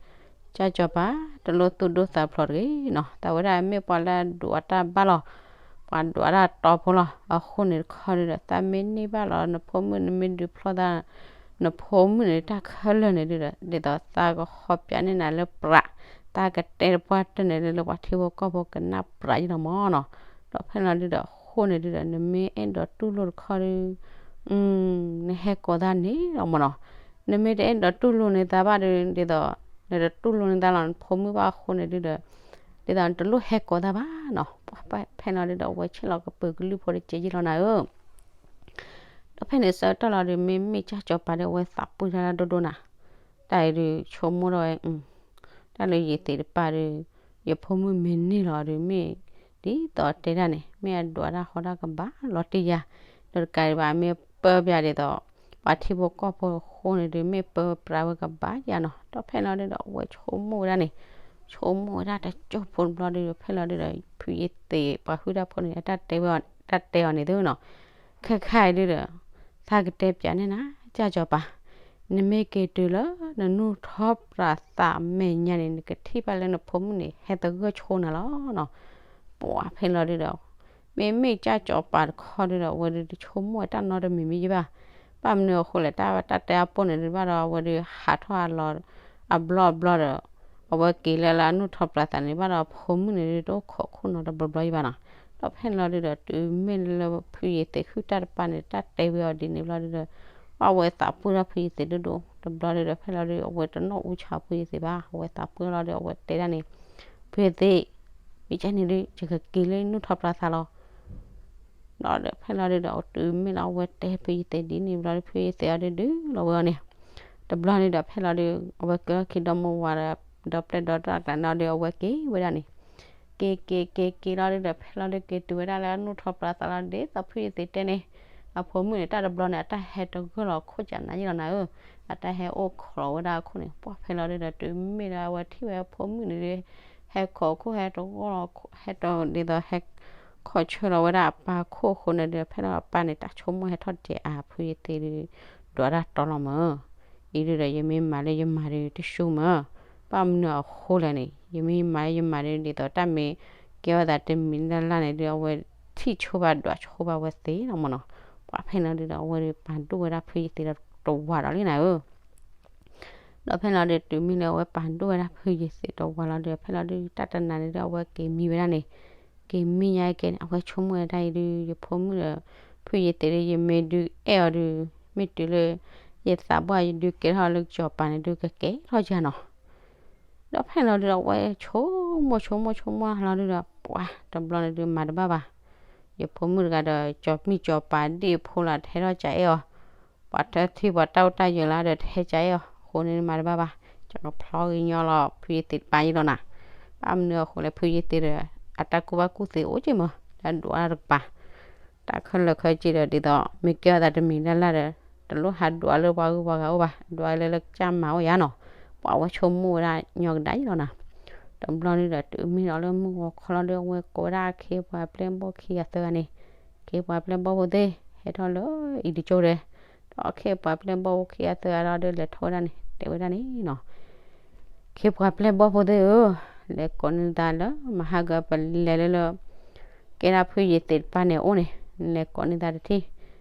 ကၢ်စီၤပၤ တလိၣ်သူၣ်ဒိၣ်သးဖျိးတဂ့ၤနီၤ သးဝဲဒၣ်မ့ၢ်ပှၤလၢအဒွးတၢ်ဘၣ်လီၤ ပှၤဒွးတၢ်တီဖိလီၤ အဃိန့ၣ်တခီဒုဒီး သးမ့ၢ်န့ၢ်ဘၣ်လီၤ နဖိမုၣ်နမ့ၢ်ဒုးဖျီသး နဖိမုၣ်န့ၣ်တၢ်ခဲလၢာ်န့ၣ်ဒုဒီး ဒ်သိးသးကဟီပၠးန့ၢ်နၤလၢပြး သးကတဲတပှၢ်တၢၢ်န့ၣ်လၢ လၢပှၤထံဖိကီၢ်ဖိကနၣ်ပြးယံလီၤမၢ်နီၤ ဒီးဖဲလီၤဒုဒီး အဃိန့ၣ်ဒုဒီး နမ့ၢ်အဲၣ်ဒိးတူၢ်လိာ်တခီဒု နဟဲကိးသးန့ၣ်လီၤမၢ်နီၤ နမ့ၢ်တအဲၣ်ဒိးတူၢ်လိာ်န့ၢ်သးဘၣ်ဒု ဒ်သိး နတတူၢ်လိာ်န့ၢ်သးလီၤ နဖိမုၣ်ဘၣ်အဃိန့ၣ်ဒုဒီး ဒ်သိးနတလိၣ်ဟဲကိးသးဘၣ်နီၤ ပှၤဖဲလီၤဒုဒီး အဝဲဆ့ၣ်လီၤကပၢၤကလုၢ်ဖိတစဲးယံလီၤနၤဧၢ ဒီးဖဲန့ၣ်ဆၢကတီၢ်လီၤဒီး မ့မ့ၢ်ကၢ်စီၤပၤဒီး အဝဲသးပှၢ်တၢ်လၢဒိၣ်ဒိၣ်နၤ, တၢ်အံၤဒုးဆိကမိၣ်ထီၣ်ဝဲ, တၢ်လၢယသ့ၣ်တပၤဒီး ယဖိမုၣ်မ့ၢ်န့ၢ်လီၤဒီး မ့ၢ်ဒ်သိးတဲဒၣ်န့ၣ် မ့ၢ်အဒွးတၢ်ဟီတၢ်ကဘၣ်လီၤတံၢ်ယၤ, ဒီးတကးဒံးဘၣ် မ့ၢ်ပၢပျးဒ်သိး ပှၤထံဖိကီၢ်ဖိအဃိန့ၣ်ဒီး မ့ၢ်ပၢပြးဝဲကဘၣ်ယၤနီၤ. ဒီးဖဲလီၤဒုးဒီး အဝဲဆိကမိၣ်ဝဲဒၣ်န့ၣ်, ဆိကမိၣ်ဝဲဒၣ်တစိၢ်ဖိတဘျီဒုးဒီး ဖဲလီၤဒုးဒီး ဖုယသ့ၣ်ပှၤဟုၣ်တၢ်ဖိန့ၣ် အတၢ်တဲဝဲ, တၢ်တဲအီၤန့ၣ်သုနီၤ, ခဲခါအံၤဒုးဒီး သးကတဲပၠးန့ၢ်နၤ ကၢ်စီၤပၤ, နမ့ၢ်က့ၤတုၤလၢနနူၢ်ထီၣ်ပြးသးမဲာ်ညါန့ၣ် နကထံၣ်ဘၣ်လၢနဖိမုၣ်န့ၣ် ဟဲသဂၢၢ်ဆိနၤလီၤနီၤ. ပှၤဖဲလီၤဒုးဒီး မ့မ့ၢ်ကၢ်စီၤပၤတခီဒုးဒီး အဝဲဒုးတဆိကမိၣ်ဝဲတၢ်နီတမံၤမံၤယဲဘၣ်. ဘၣ်မနုၤအဃိလဲၣ် တၢ် တၢ်တဲအပိၢ်န့ၣ်ဒုး ဘၣ်ဒီးအဝဲဒုးဟးထီၣ်အလီၤ အဘျီအဘျီဒီး အဝဲက့ၤလၢလၢအနူၢ်ထီၣ်ပြးသးန့ၣ် ဘၣ်ဒီးဖိမုၣ်န့ၣ်ဒုး တအိၣ်ခိးခိၣ်နီၤတဘျီဘျီယဲဘၣ်နီၤ. ဒီးဖဲလီၤဒုးဒီး တုၤမ့ၢ်လၢဖုယသ့ၣ်ဟုၣ်တၢ်တပၤန့ၣ် တၢ်တဲဝဲအီၤဒ်န့ၣ်ဘျီဒုးဒီး အဝဲသးပှၢ်ထီၣ်ဖုယသ့ၣ်ဒိၣ်ဒိၣ်တဘျီဒုးဒီး ဖဲလီၤဒုး အဝဲတနီၣ်အူဆးဖုယသ့ၣ်ဘၣ်. အဝဲသးပှၢ်လီၤဒုး အဝဲတဲဒၣ်န့ၣ်, ဖုယသ့ၣ်, မ့ၢ်ကဲန့ၣ်ဒုး ယကက့ၤလၢနူၢ်ထီၣ်ပြးသးလီၤ. ဒီးဖဲလီၤဒုးဒီး တုၤမ့ၢ်လၢအဝဲတဲဖုယသ့ၣ်ဒ်န့ၣ်ဘျီဒုး ဖုယသ့ၣ်အီၤဒုးဒုးလီၤဝဲအီၤန့ၣ်, တဘျီန့ၣ်ဒီး ဖဲလီၤဒုး အဝဲက့ၤလီၤခံဒီမါဝၤဒီး ဒီပျဲၢ်ဒီတၢ်ကျးန့ၣ်ဒီး အဝဲက့ၤဝဲဒၣ်န့ၣ်, က့ၤက့ၤက့ၤက့ၤလီၤဒုးဒီး ဖဲလီၤဒုးက့ၤတုၤဝဲဒၣ်လၢအနူၢ်ထီၣ်ပြးသးလီၤ ဒ်သိးဖုယသ့ၣ်တဲန့ၣ်, အဖိမုၣ်န့ၣ် တၢ်တဘျီန့ၣ် အတၢ်ဟဲတဂၢၢ်လီၤခိၣ်ကနၤယဲလီၤနၤဧၢ, အတၢ်ဟဲအိၣ်ခိးလီၤဝဲဒၣ်အခိၣ်န့ၣ် ပှၤဖဲလီၤဒုးဒီး တုၤမ့ၢ်လၢအဝဲထံၣ်ဝဲအဖိမုၣ်န့ၣ်ဒုး ဟဲခိးခိၣ်ဟဲတဂၢၢ်လီၤ ဟဲတဒ်သိးဟဲ ခိးဆၢလီၤဝဲဒၣ်အပၢ်ခိၣ်အဃိန့ၣ်ဒီး ဖဲလီၤအပၢ်န့ၣ် တၢ်ဆိကမိၣ်ဟဲထီၣ်တကဲးအါ ဖုယသ့ၣ်ဒုး ဒွးတၢ်တီလီၤမၢ်, အံၤဒုးဒီး ယမ့ၢ်မၤလၢယမၤဒုးတဆူမၢ်, ဘၣ်မနုၤအဃိလဲၣ်န့ၣ် ယမ့ၢ်မၤလၢယမၤဒုး ဒ်သိးတၢ်မ့ၢ်ကဲထီၣ်သးတမံၤလၢ်လၢ်န့ၣ်ဒုး အဝဲထံၣ်ဆိဘၣ်ဒွးဆိဘၣ်ဝဲသ့လီၤမၢ်နီၤ. ပှၤဖဲလီၤဒုးဒီး အဝဲဒုးပာ်ဒိၣ်ဝဲဒၣ်ဖုယသ့ၣ်ဒီးတဝၤဒီးလံနၤဧၢ ဒီးဖဲလီၤဒုး တုၤမ့ၢ်လၢအဝဲပာ်ဒိၣ်ဝဲဒၣ်ဖုယသ့ၣ်တဝၤလီၤဒုး ဖဲလီၤဒုး တၢ်တနၤန့ၣ်ဒုး အဝဲက့ၤမံဝဲဒၣ်န့ၣ်, က့ၤမံညါက့ၤန့ၣ် အဝဲဆိကမိၣ်ဝဲဒၣ်အံၤဒုး ယဖိမုၣ်ဒီး ဖုယသ့ၣ်ဒုး ယမ့ၢ်ဒုးအဲၣ်အီၤဒုး မ့ၢ်တုၤလၢ ယသးပှၢ်ယဒုးကဲထီၣ်လၢကစီၤပၤန့ၣ်ဒုး ကကဲထီၣ်ယၤနီၤ. ဒီးဖဲလီၤဒုးဒီး အဝဲဆိကမိၣ်ဆိကမိၣ်ဆိကမိၣ်လီၤဒုးဒီး ပှၤတဘျီန့ၣ်ဒုး မၤတဘၣ်ဘၣ်, ယဖိမုၣ်တဂၤဒီး ကၠီၤမံၣ်ကၠီၤပၤဒ့ၣ်ဖိလီၤ တဟဲထီၣ်ကအဲၣ်အီၤ, ပှၤတထံၣ်ပှၤတၢ်အိၣ်တၢ်ယၢၤလၢဒီး တဟဲကအဲၣ်အီၤအဃိန့ၣ် မၤတဘၣ်ဘၣ်, ကဖျီဂ့ၤညီလီၤ ဖုယသ့ၣ်တပၤယဲလီၤနၤ. ဘၣ်မနုၤအဃိလဲၣ် ဖုယသ့ၣ်ဒီး အတၢ်ကူၣ်ဘၣ်ကူၣ်သ့အိၣ်က့မၢ် တၢ်ဒွးတကပၤ တၢ်ခဲလၢာ်ခဲဆ့ဒီး ဒ်သိးမ့ၢ်ကဲထီၣ်သးတမံၤလၢ်လၢ်ဒီး တလိၣ်ဟးဒွးလၢပှၤဂုၤပှၤဂၤအိၣ်ဘၣ်, ဒွးလၢလၢကစၢ်မၤအိၣ်ယၤနီၤ. ပှၤဝဲဆိကမိၣ်ဝဲဒၣ်ညီကဒၣ်ယဲလီၤနၤ. တဘျီန့ၣ်ဒီး တုၤမ့ၢ်လီၤလၢမုၢ်ဂီၤခီလီၤဒီး အဝဲကိးဝဲဒၣ်အခ့ပှၤပျဲၢ်ဘီၣ်ခံဂၤသၢဂၤန့ၣ်, ခ့ပှၤပျဲၢ်ဘီၣ်ဖိသ့ၣ် ဟဲထီၣ်လၢအံၤတကၠိဒီး, ဒီးအခ့ပှၤပျဲၢ်ဘီၣ်ဖိခံဂၤသၢဂၤလီၤဒီး လဲၤထီၣ်ဝဲဒၣ်န့ၣ် တဲဝဲဒၣ်န့ၣ်နီၤ ခ့ပှၤပျဲၢ်ဘီၣ်ဖိသ့ၣ်ဧၢ, လဲၤကိးန့ၢ်သးလၢ မဟါကပလဲၤလၢလၢ ကဲဒၣ်ဖုယသ့ၣ်တပၤန့ၣ်အအိၣ်န့ၣ်, လဲၤကိးန့ၢ်သးတထံၣ်,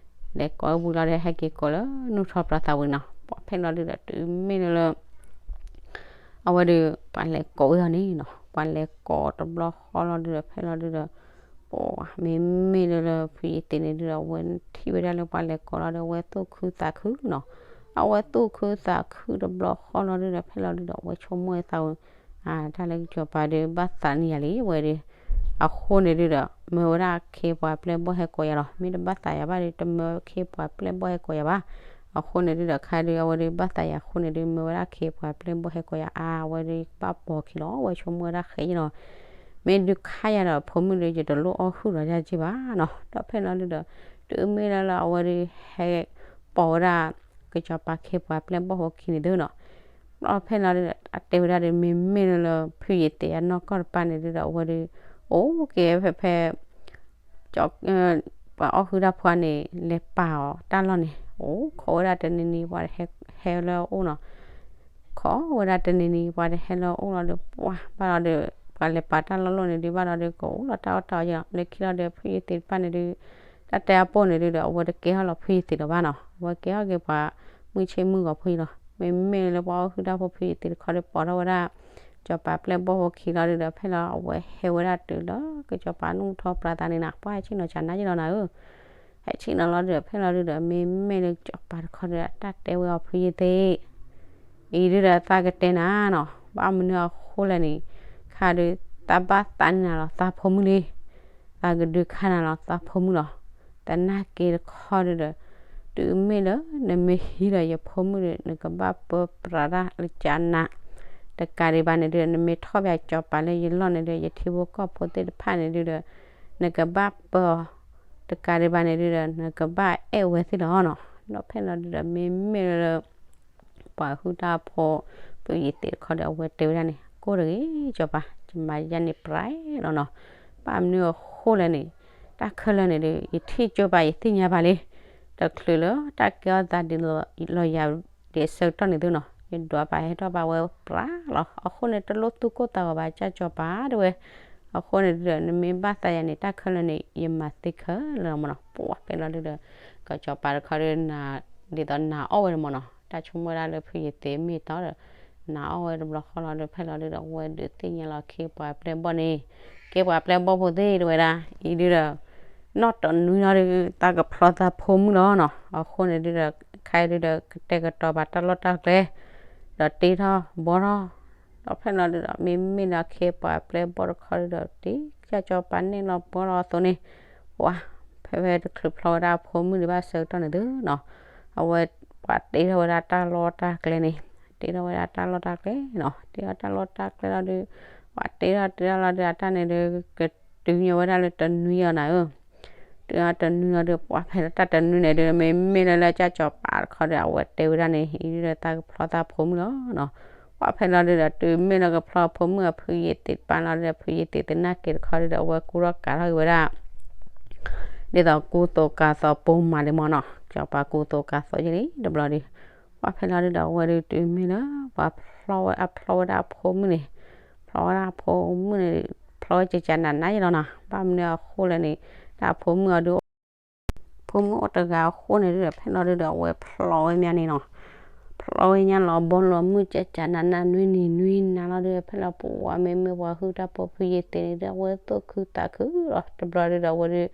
လဲၤကိးဝံၤလီၤဒီး ဟဲက့ၤကိးလၢနူၢ်ထီၣ်ပြးသးဝံၤနီၤ. ပှၤဖဲလီၤဒုးဒီး တုၤမ့ၢ်လၢလၢ အဝဲဒုး ပှၤလဲၤကိးဝဲအီၤန့ၣ်နီၤ, ပှၤလဲၤကိးတဘျီဃီလီၤဒုးဒီး ဖဲလီၤဒုးဒီး ပှၤမ့မ့ၢ်လၢလၢဖုယသ့ၣ်န့ၣ်ဒုးဒီး အဝဲထံၣ်ဝဲဒၣ်လၢပှၤလဲၤကိးလီၤဒီး အဝဲသူၣ်ခုသးခုနီၤ. အဝဲသူၣ်ခုသးခုတဘျီဃီလီၤဒုးဒီး ဖဲလီၤဒုးဒီး အဝဲဆိကမိၣ်ဝဲသးဝဲ တၢ်လၢကစီၤပၤဒီး ဘၣ်သးန့ၢ်ယၤလံ အဝဲဒီး, အဃိန့ၣ်ဒုးဒီး မၢဝဲဒၣ်ခ့ပှၤပျဲၢ်ဘီၣ်ဟဲကိးယၤလီၤ. မ့ၢ်တဘၣ်သးယၤဘၣ်ဒီး တမၢခ့ပှၤပျဲၢ်ဘီၣ်ဟဲကိးယၤဘၣ်. အဃိန့ၣ်ဒုးဒီး ခါဒုးအဝဲဒီး ဘၣ်သးယၤအဃိန့ၣ်ဒုး မၢဝဲဒၣ်ခ့ပှၤပျဲၢ်ဘီၣ်ဟဲကိးယၤအါ အဝဲဒီးဘၣ်ပိာ်ခံလီၤ. အဝဲဆိကမိၣ်ဝဲဒၣ်ဃဲအံၤလီၤ. မ့ၢ်ဒုးခါယၤဒီးဖိမုၣ်ဒီး ယတလိၣ်အီၣ်ဟုၣ်ဒီးယၤက့ဘၣ်နီၤ. ဒီးဖဲလီၤဒုးဒီး တုၤမ့ၢ်လၢလၢအဝဲဒီး ဟဲပိာ်ဝဲဒၣ် ကစီၤပၤခ့ပှၤပျဲၢ်ဘီၣ်ဖိခံန့ၣ်ဒုးနီၤ. ဒီးဖဲလီၤဒုးဒီး အတဲဝဲဒၣ်ဒီး မ့မ့ၢ်လၢလၢဖုယသ့ၣ်အနီၢ်ကီၢ်တပၤန့ၣ်ဒုးဒီး အဝဲဒီး အိၣ်က့ၤဖဲဖဲ ပှၤအီၣ်ဟုၣ်တၢ်ဖိန့ၣ် လဲၤပာ်အီၤတၢ်လီၢ်န့ၣ် အိၣ်ခိးဝဲဒၣ်တနံၤနံၤ ပှၤဟဲလၢအအိၣ်နီၤ. ခိးဝဲဒၣ်တနံၤနံၤ ပှၤတဟဲလၢအအိၣ်လီၤဒီး ပှၤဘၣ်လီၤဒီး ပှၤလဲၤပာ်တၢ်လီၢ်လီၢ်န့ၣ်ဒုး ဘၣ်လီၤဒီး ကအိၣ်လီၤတၢ်အီၣ်တၢ်အီယဲလီၤ. လၢခံလီၤဒီး ဖုယသ့ၣ်တဖၣ်န့ၣ်ဒုး တၢ်တဲအပိၢ်န့ၣ်ဒုးဒီး အဝဲတကဲထီၣ်လီၤဖုယသ့ၣ်ဒီးဘၣ်နီၤ. အဝဲကဲထီၣ်က့ၤပှၤမုၢ်ဆ့ၣ်မုၢ်ဂီၤဖိအံၤလီၤ. မ့မ့ၢ်လၢပှၤအီၣ်ဟုၣ်တၢ်ဖိဖုယသ့ၣ်တခီဒီး ပိာ်ထီၣ်ဝဲဒၣ် ကစီၤပၤပျဲၢ်ဘီၣ်ဖိခံလီၤဒုးဒီး ဖဲလီၤအဝဲဟဲဝဲဒၣ်တုၤလၢ ကစီၤပၤနူၢ်ထီၣ်ပြးသးန့ၣ်နၤ ပှၤဟဲဆ့ၣ်နီၤကနၣ်ယဲလီၤနၤဧၢ. ဟဲဆ့ၣ်နီၤလီၤဒုးဒီး ဖဲလီၤဒုးဒီး မ့မ့ၢ်လၢကစီၤပၤတခီဒီး တၢ်တဲဝဲအီၤဖုယသ့ၣ် အံၤဒုးဒီးသးကတဲနၤနီၤ ဘၣ်မနုၤအဃိလဲၣ်န့ၣ် ခါဒုး သးဘၣ်သးန့ၢ်နၤလီၤ သးဖိမုၣ်လံ. သးကဒုးခါနၤလီၤ သးဖိမုၣ်လီၤ. သနာ်က့တခီဒုးဒီး တုၤမ့ၢ်လၢနမ့ၢ်ဟံးဒီးယဖိမုၣ်ဒီး နကဘၣ်ပၢပြးတၢ်လၢကၠါနး, တကးဒံးဘၣ်န့ၣ်ဒုး နမ့ၢ်ထီၣ်ဘၣ်ကၠီၤပၤလၢယလီၢ်န့ၣ်ဒုး ယထံဖိကီၢ်ဖိသ့ၣ်တဖၣ်န့ၣ်ဒုးဒီး နကဘၣ်ပၢအီၤ, တကးဒံးဘၣ်န့ၣ်ဒုးဒီး နကဘၣ်အဲၣ်ဝဲသ့ၣ်လီၤနီၤ. ဒီးဖဲလီၤဒုးဒီး မ့မ့ၢ်လၢ ပှၤဟုၣ်တၢ်ဖိ ဖုယသံးတခီဒီး အဝဲတဲဝဲဒၣ်န့ၣ် ကိၢ်တဂ့ၤ ကၠီၤပၤ, ယမၤယၤန့ၣ်ပြးလီၤနီၤ. ဘၣ်မနုၤအဃိလဲၣ်န့ၣ် တၢ်ခဲလၢာ်န့ၣ်ဒုး ယထံၣ်ကၠီၤပၤ ယသ့ၣ်ညါဘၣ်လံ. တချုးလၢတၢ်ကဲထီၣ်သးဒ်လီၤယၤဒ်အဆၢကတီၢ်န့ၣ်သုနီၤ, ယဒွးပာ်ဟဲထီၣ်ဘၣ်ဝဲပြးလီၤ. အဃိန့ၣ် တလိၣ်သူၣ်ကိၢ်သးဂီၤဘၣ် ကၠီၤပၤတဲဝဲ. အဃိန့ၣ်ဒုးဒီး နမ့ၢ်ဘၣ်သးယၤန့ၣ် တၢ်ခဲလၢာ်န့ၣ် ယမၤသ့ခဲလၢာ်လီၤမ့ၢ်နီၤ. ပှၤဖဲလီၤဒုးဒီး ကၠီၤပၤတခီဒီး ဒ်သိးနာ်အီၣ်ဝဲဒၣ်မ့ၢ်နီၤ. တၢ်ဆိကမိၣ်ဝဲဒၣ်လၢဖုယသံးမ့ၢ်တီဒီး နာ်အီၣ်ဝဲတဘျီဃီလီၤဒီး ဖဲလီၤဒုးဒီး အဝဲဒုးသ့ၣ်ညါလီၤခ့ပှၤပျဲၢ်ဘီၣ်န့ၣ်, ခ့ပှၤပျဲၢ်ဘီၣ်ဖိသ့ၣ်တဲဝဲဒၣ် အံၤဒုးဒီး နီၢ်တနွံလီၤဒီး သးကဖျီသးဖိမုၣ်လီၤနီၤ. အဃိန့ၣ်ဒုးဒီး ခဲအံၤဒုးဒီး ကတဲာ်ကတီၤဘၣ်တၢ်လီၢ်တၢ်ကျဲ ဒီးတ့ထီၣ်ဘှီထီၣ်, ဒီးဖဲလီၤဒုးဒီး မ့မ့ၢ်လၢခ့ပှၤပျဲၢ်ဘီၣ်တခီဒုးဒီး တ့ကၠီၤပၤန့ၣ်လီၤဘှီလီၤအသိးန့ၣ်, ပှၤ ဖဲဖဲတချုးဖျီဝဲဒၣ်အဖိမုၣ်ဒံးဘၣ်ဆၢကတီၢ်န့ၣ်သုနီၤ, အဝဲပှၤတ့ထီၣ်ဝဲဒၣ်တၢ်လီၢ်တၢ်ကျဲန့ၣ်, တ့ထီၣ်ဝဲဒၣ်တၢ်လီၢ်တၢ်ကျဲနီၤ, တ့ထီၣ်တၢ်လီၢ်တၢ်ကျဲလီၤဒုး, ပှၤတ့ထီၣ်တ့ထီၣ်လီၤဒုး အတၢ်န့ၣ်ဒုး ကတုၤညီဝဲဒၣ်လၢတနွံအီၤနၤဧၢ တုၤအီၤတနွံလီၤဒုး ပှၤဖဲလၢတၢ်တနွံန့ၣ်ဒုး မ့မ့ၢ်လၢလၢကၠီၤပၤတခီဒီး အဝဲတဲဝဲဒၣ်န့ၣ် အံၤဒုးဒီးသးကဖျီသးဖိမုၣ်လီၤနီၤ. ပှၤဖဲလီၤဒုးဒီး တုၤမ့ၢ်လၢကဖျီဖိမုၣ်အဖုယသံးတပၤလီၤဒီး ဖုယသံးသနာ်က့တခီဒုးဒီး အဝဲကူထီၣ်ကးထီၣ်က့ၤဝဲဒၣ် ဒ်သိးကူသိးကးသိးပိာ်မၤဒံးမ့ၢ်နီၤ, ကၠီၤပၤကူသိးကးသိးယလံတဘျီဒုး, ပှၤဖဲလီၤဒုးဒီး အဝဲဒုးတုၤမ့ၢ်လၢ ပှၤဖျီဝဲအဖျီဝဲဒၣ်အဖိမုၣ်န့ၣ်, ဖျီဝဲဒၣ်အဖိမုၣ်န့ၣ် ဖျီဝဲကကနးနးယလီၤနီၤ, ဘၣ်မနုၤအဃိလဲၣ်န့ၣ် တၢ်အဖိမုၣ်အီၤဒုး ဖိမုၣ်အိၣ်တဂၤအဃိန့ၣ်ဒုးဒီး ဖဲလီၤဒုးဒီး အဝဲဖျီဝဲမးန့ၣ်နီၤ, ဖျီဝဲညါလီၤဘီလီၤမုၢ်ကကနးနးနွံနံၤနွံနၤလီၤဒုး ဖဲလီၤပှၤမ့မ့ၢ်ပှၤဟုၣ်တၢ်ဖိဖုယသံးန့ၣ်ဒုး အဝဲသူၣ်ခုသးခုလီၤ တဘျီဒုးဒီး အဝဲဒုး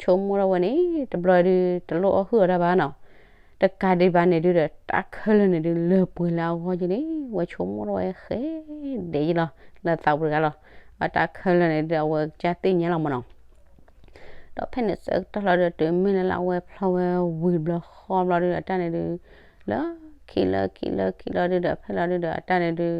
ဆိကမိၣ်ထီၣ်ဝဲန့ၣ် တဘျီဒုး တလိၣ်အီၣ်ဟုၣ်အီၤတၢ်ဘၣ်နီၤ, တကးဒံးဘၣ်န့ၣ်ဒုးဒီး တၢ်ခဲလၢာ်န့ၣ်ဒုး လၢပှဲၤလၢအဂီၢ်က့ၤန့ၣ် ဝဲဆိကမိၣ်ထီၣ်ဝဲဃဲဒဲးယလီၤ လၢသးပူၤတဂၤလီၤ, အတၢ်ခဲလၢာ်န့ၣ်ဒုး အဝဲကစၢ်သ့ၣ်ညါလီၤမ့ၢ်နီၤ ဒီးဖဲန့ၣ်ဆၢကတီၢ်လီၤဒုး တုၤမ့ၢ်လၢလၢအဝဲဖျီဝဲဝံၤတဘျီဃီဘျီဒုးဒီး အတၢ်န့ၣ်ဒုး လၢခံလၢခံလၢခံလီၤဒုးဒီး ဖဲလီၤဒုးဒီး အတၢ်န့ၣ်ဒုး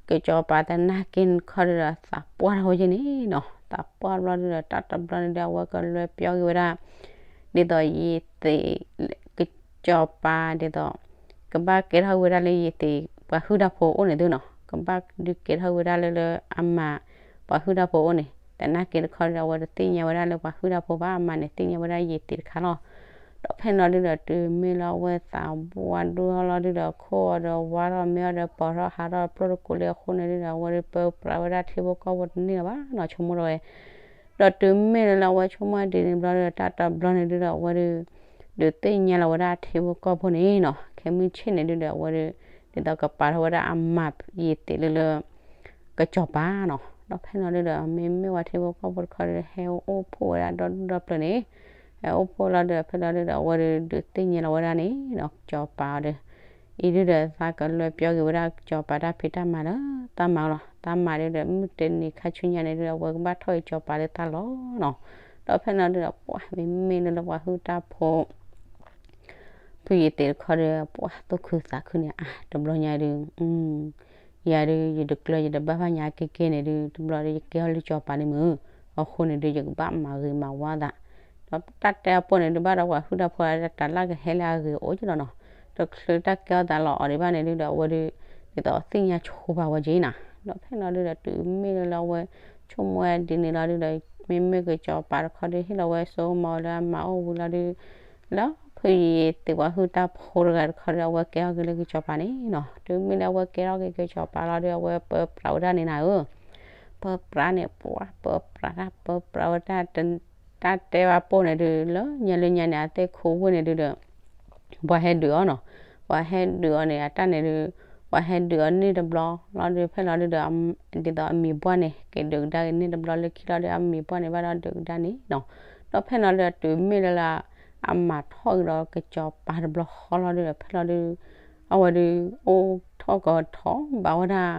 ကကၠီၤပၤသနာ်က့တခီဒုးဒီး သးပှၢ်ထီၣ်ဝဲက့ၤန့ၣ်နီၤ, သးပှၢ်ဘျီဒုးဒီး တၢ်တဘျီန့ၣ်ဒုး အဝဲကလွဲၢ်ပျီက့ၤဝဲဒၣ် ဒ်သိးယသံး ကကၠီၤပၤဒ်သိး ကဘၣ်ကဲထီၣ်ဝဲဒၣ်လၢယသံး ပှၤဟုၣ်တၢ်ဖိအိၣ်န့ၣ်သုနီၤ, ကဘၣ်ဒုးကဲထီၣ်ဝဲဒၣ်လၢလၢအမၤ ပှၤဟုၣ်တၢ်ဖိအိၣ်န့ၣ်, သနာ်က့တခီဒုးဒီး အဝဲတသ့ၣ်ညါဝဲဒၣ်လၢပှၤဟုၣ်တၢ်ဖိဘၣ်, အမၤန့ၣ်သ့ၣ်ညါဝဲဒၣ်ယသံးတခါလီၤ. ဒီးဖဲန့ၣ်လီၤဒုးဒီး တုၤမ့ၢ်လၢအဝဲသးပှၢ်ဒိၣ်ထီၣ်လီၤဒုးဒီး ခိၣ်အီၤဒီးဝါထီၣ်မ့ၢ်အီၤဒီး ပီၤထီၣ်ဟးထီၣ် ပျိၢ်တကိးလံအဃိန့ၣ်ဒုးဒီး အဝဲဒုးပၢပြးဝဲဒၣ်ထံဖိကီၢ်ဖိတန့ၢ်လၢၤဘၣ်နီၤ, ဆိကမိၣ်ထီၣ်ဝဲ ဒီးတုၤမ့ၢ်လၢလၢအဝဲဆိကမိၣ်ဒ်န့ၣ်ဘျီဒီး တၢ်တဘျီန့ၣ်ဒုးဒီး အဝဲဒုး ဒုးသ့ၣ်ညါလီၤဝဲဒၣ်ထံဖိကီၢ်ဖိန့ၣ်နီၤ, ခဲမုၢ်ဆ့ၣ်န့ၣ်ဒုးဒီး အဝဲဒုး ဒ်သိးကပာ်ထီၣ်ဝဲဒၣ်အမၤယသံးလၢလၢ ကစီၤပၤနီၤ, ဒီးဖဲန့ၣ်လီၤဒုးဒီး မ့မ့ၢ်ဝဲထံဖိကီၢ်ဖိတခီဒုး ဟဲအိၣ်ဖှိၣ်ဝဲဒၣ်ဒီဒူၣ်ဒီပျၢၤန့ၣ်, ဟဲအိၣ်ဖှိၣ်လီၤဒုးဒီး ဖဲလီၤဒုးဒီး အဝဲဒုးဒုးသ့ၣ်ညါလီၤဝဲဒၣ်န့ၣ်နီၤ ကစီၤပၤအီၤဒီး အံၤဒုးဒီး သးကလွဲၢ်ပျီက့ၤဝဲဒၣ်ကစီၤပၤတၢ်ဖံးတၢ်မၤလၢ သးမၤလီၤ, သးမၤဒုးဒီး မုၢ်တနံၤခါဆူညါန့ၣ်ဒုးဒီး အဝဲကဘၣ်ထီၣ်က့ၤကစီၤပၤလၢသးလီၤနီၤ, ဒီးဖဲန့ၣ်လီၤဒုးဒီး ပှၤမ့မ့ၢ်လၢလၢပှၤဟုၣ်တၢ်ဖိ ဖုယသံးတခီဒီး ပှၤသူၣ်ခုသးခုန့ၣ် အါ တဘျီညါဒုး ယၤဒုး ယတကျၢၤယတဘၣ်ဘၣ်ညါကဲကဲန့ၣ်ဒုး တဘျီဒီး ယကဲထီၣ်လၢကစီၤပၤန့ၣ်မုၢ်, အဃိန့ၣ်ဒုး ယကဘၣ်မၤဂ့ၤမၤဝါသး, ဒီးတၢ်တဲအပိၢ်န့ၣ်ဒုး ဘၣ်ဒီးပှၤဟုၣ်တၢ်ဖိ တၢ်လၢကဟဲလၢအဂ့ၤအိၣ်က့ၤလီၤနီၤ, တချုးတၢ်ကဲထီၣ်သးလီၤအီၤဒံးဘၣ်န့ၣ်ဒုးဒီး အဝဲဒုး ဒ်သိးသ့ၣ်ညါဆိပာ်ဝဲက့ၤနီၤ, ဒီးဖဲန့ၣ်လီၤဒုးဒီး တုၤမ့ၢ်လၢလၢအဝဲ ဆိကမိၣ်ဝဲဒ်န့ၣ်လီၤဒုးဒီး မ့မ့ၢ်ကစီၤပၤတခီဒုး ဟ့ၣ်လီၤဝဲစိကမီၤလၢအမၤအိၣ်ဝံၤလီၤဒုး လၢဖုယသံးပှၤဟုၣ်တၢ်ဖိတဂၤတခီဒီး အဝဲကဲထီၣ်က့ၤလၢကစီၤပၤန့ၣ်နီၤ, တုၤမ့ၢ်လၢအဝဲကဲထီၣ်က့ၤကစီၤပၤလီၤဒုး အဝဲပၢပြးဝဲဒၣ်န့ၣ်နၤဧၢ, ပၢပြးန့ၣ် ပှၤပၢပြးတၢ် ပၢပြးဝဲဒၣ် တၢ်တဲဘၣ်ပိၢ်န့ၣ်ဒုး လၢညါလၢညါန့ၣ် အသ့ၣ်ခိဝ့ၢ်န့ၣ်ဒုးဒီး ပှၤဟဲဒုးအီၤနီၤ, ပှၤဟဲဒုးအီၤန့ၣ် အတၢ်န့ၣ်ဒုး ပှၤဟဲဒုးအီၤန့ၢ်တဘျီလီၤဒုး ဖဲလီၤဒုးဒီး ဒ်သိးအမံၤပှၢ်န့ၣ် က့ၤဒုးကဒါက့ၤန့ၢ်တဘျီလၢခံလီၤဒုး အမံၤပှၢ်န့ၣ်ဘၣ်ဒီးဒုးကဒါန့ၣ်နီၤ, ဒီးဖဲလီၤဒုးဒီး တုၤမ့ၢ်လၢလၢ အမၤထီၣ်က့ၤဒီးကစီၤပၤတဘျီဃီလီၤဒုးဒီး ဖဲလီၤဒုး အဝဲဒုး အိၣ်ထီၣ်ကီၤထီၣ်ဘၣ်ဝဲဒၣ်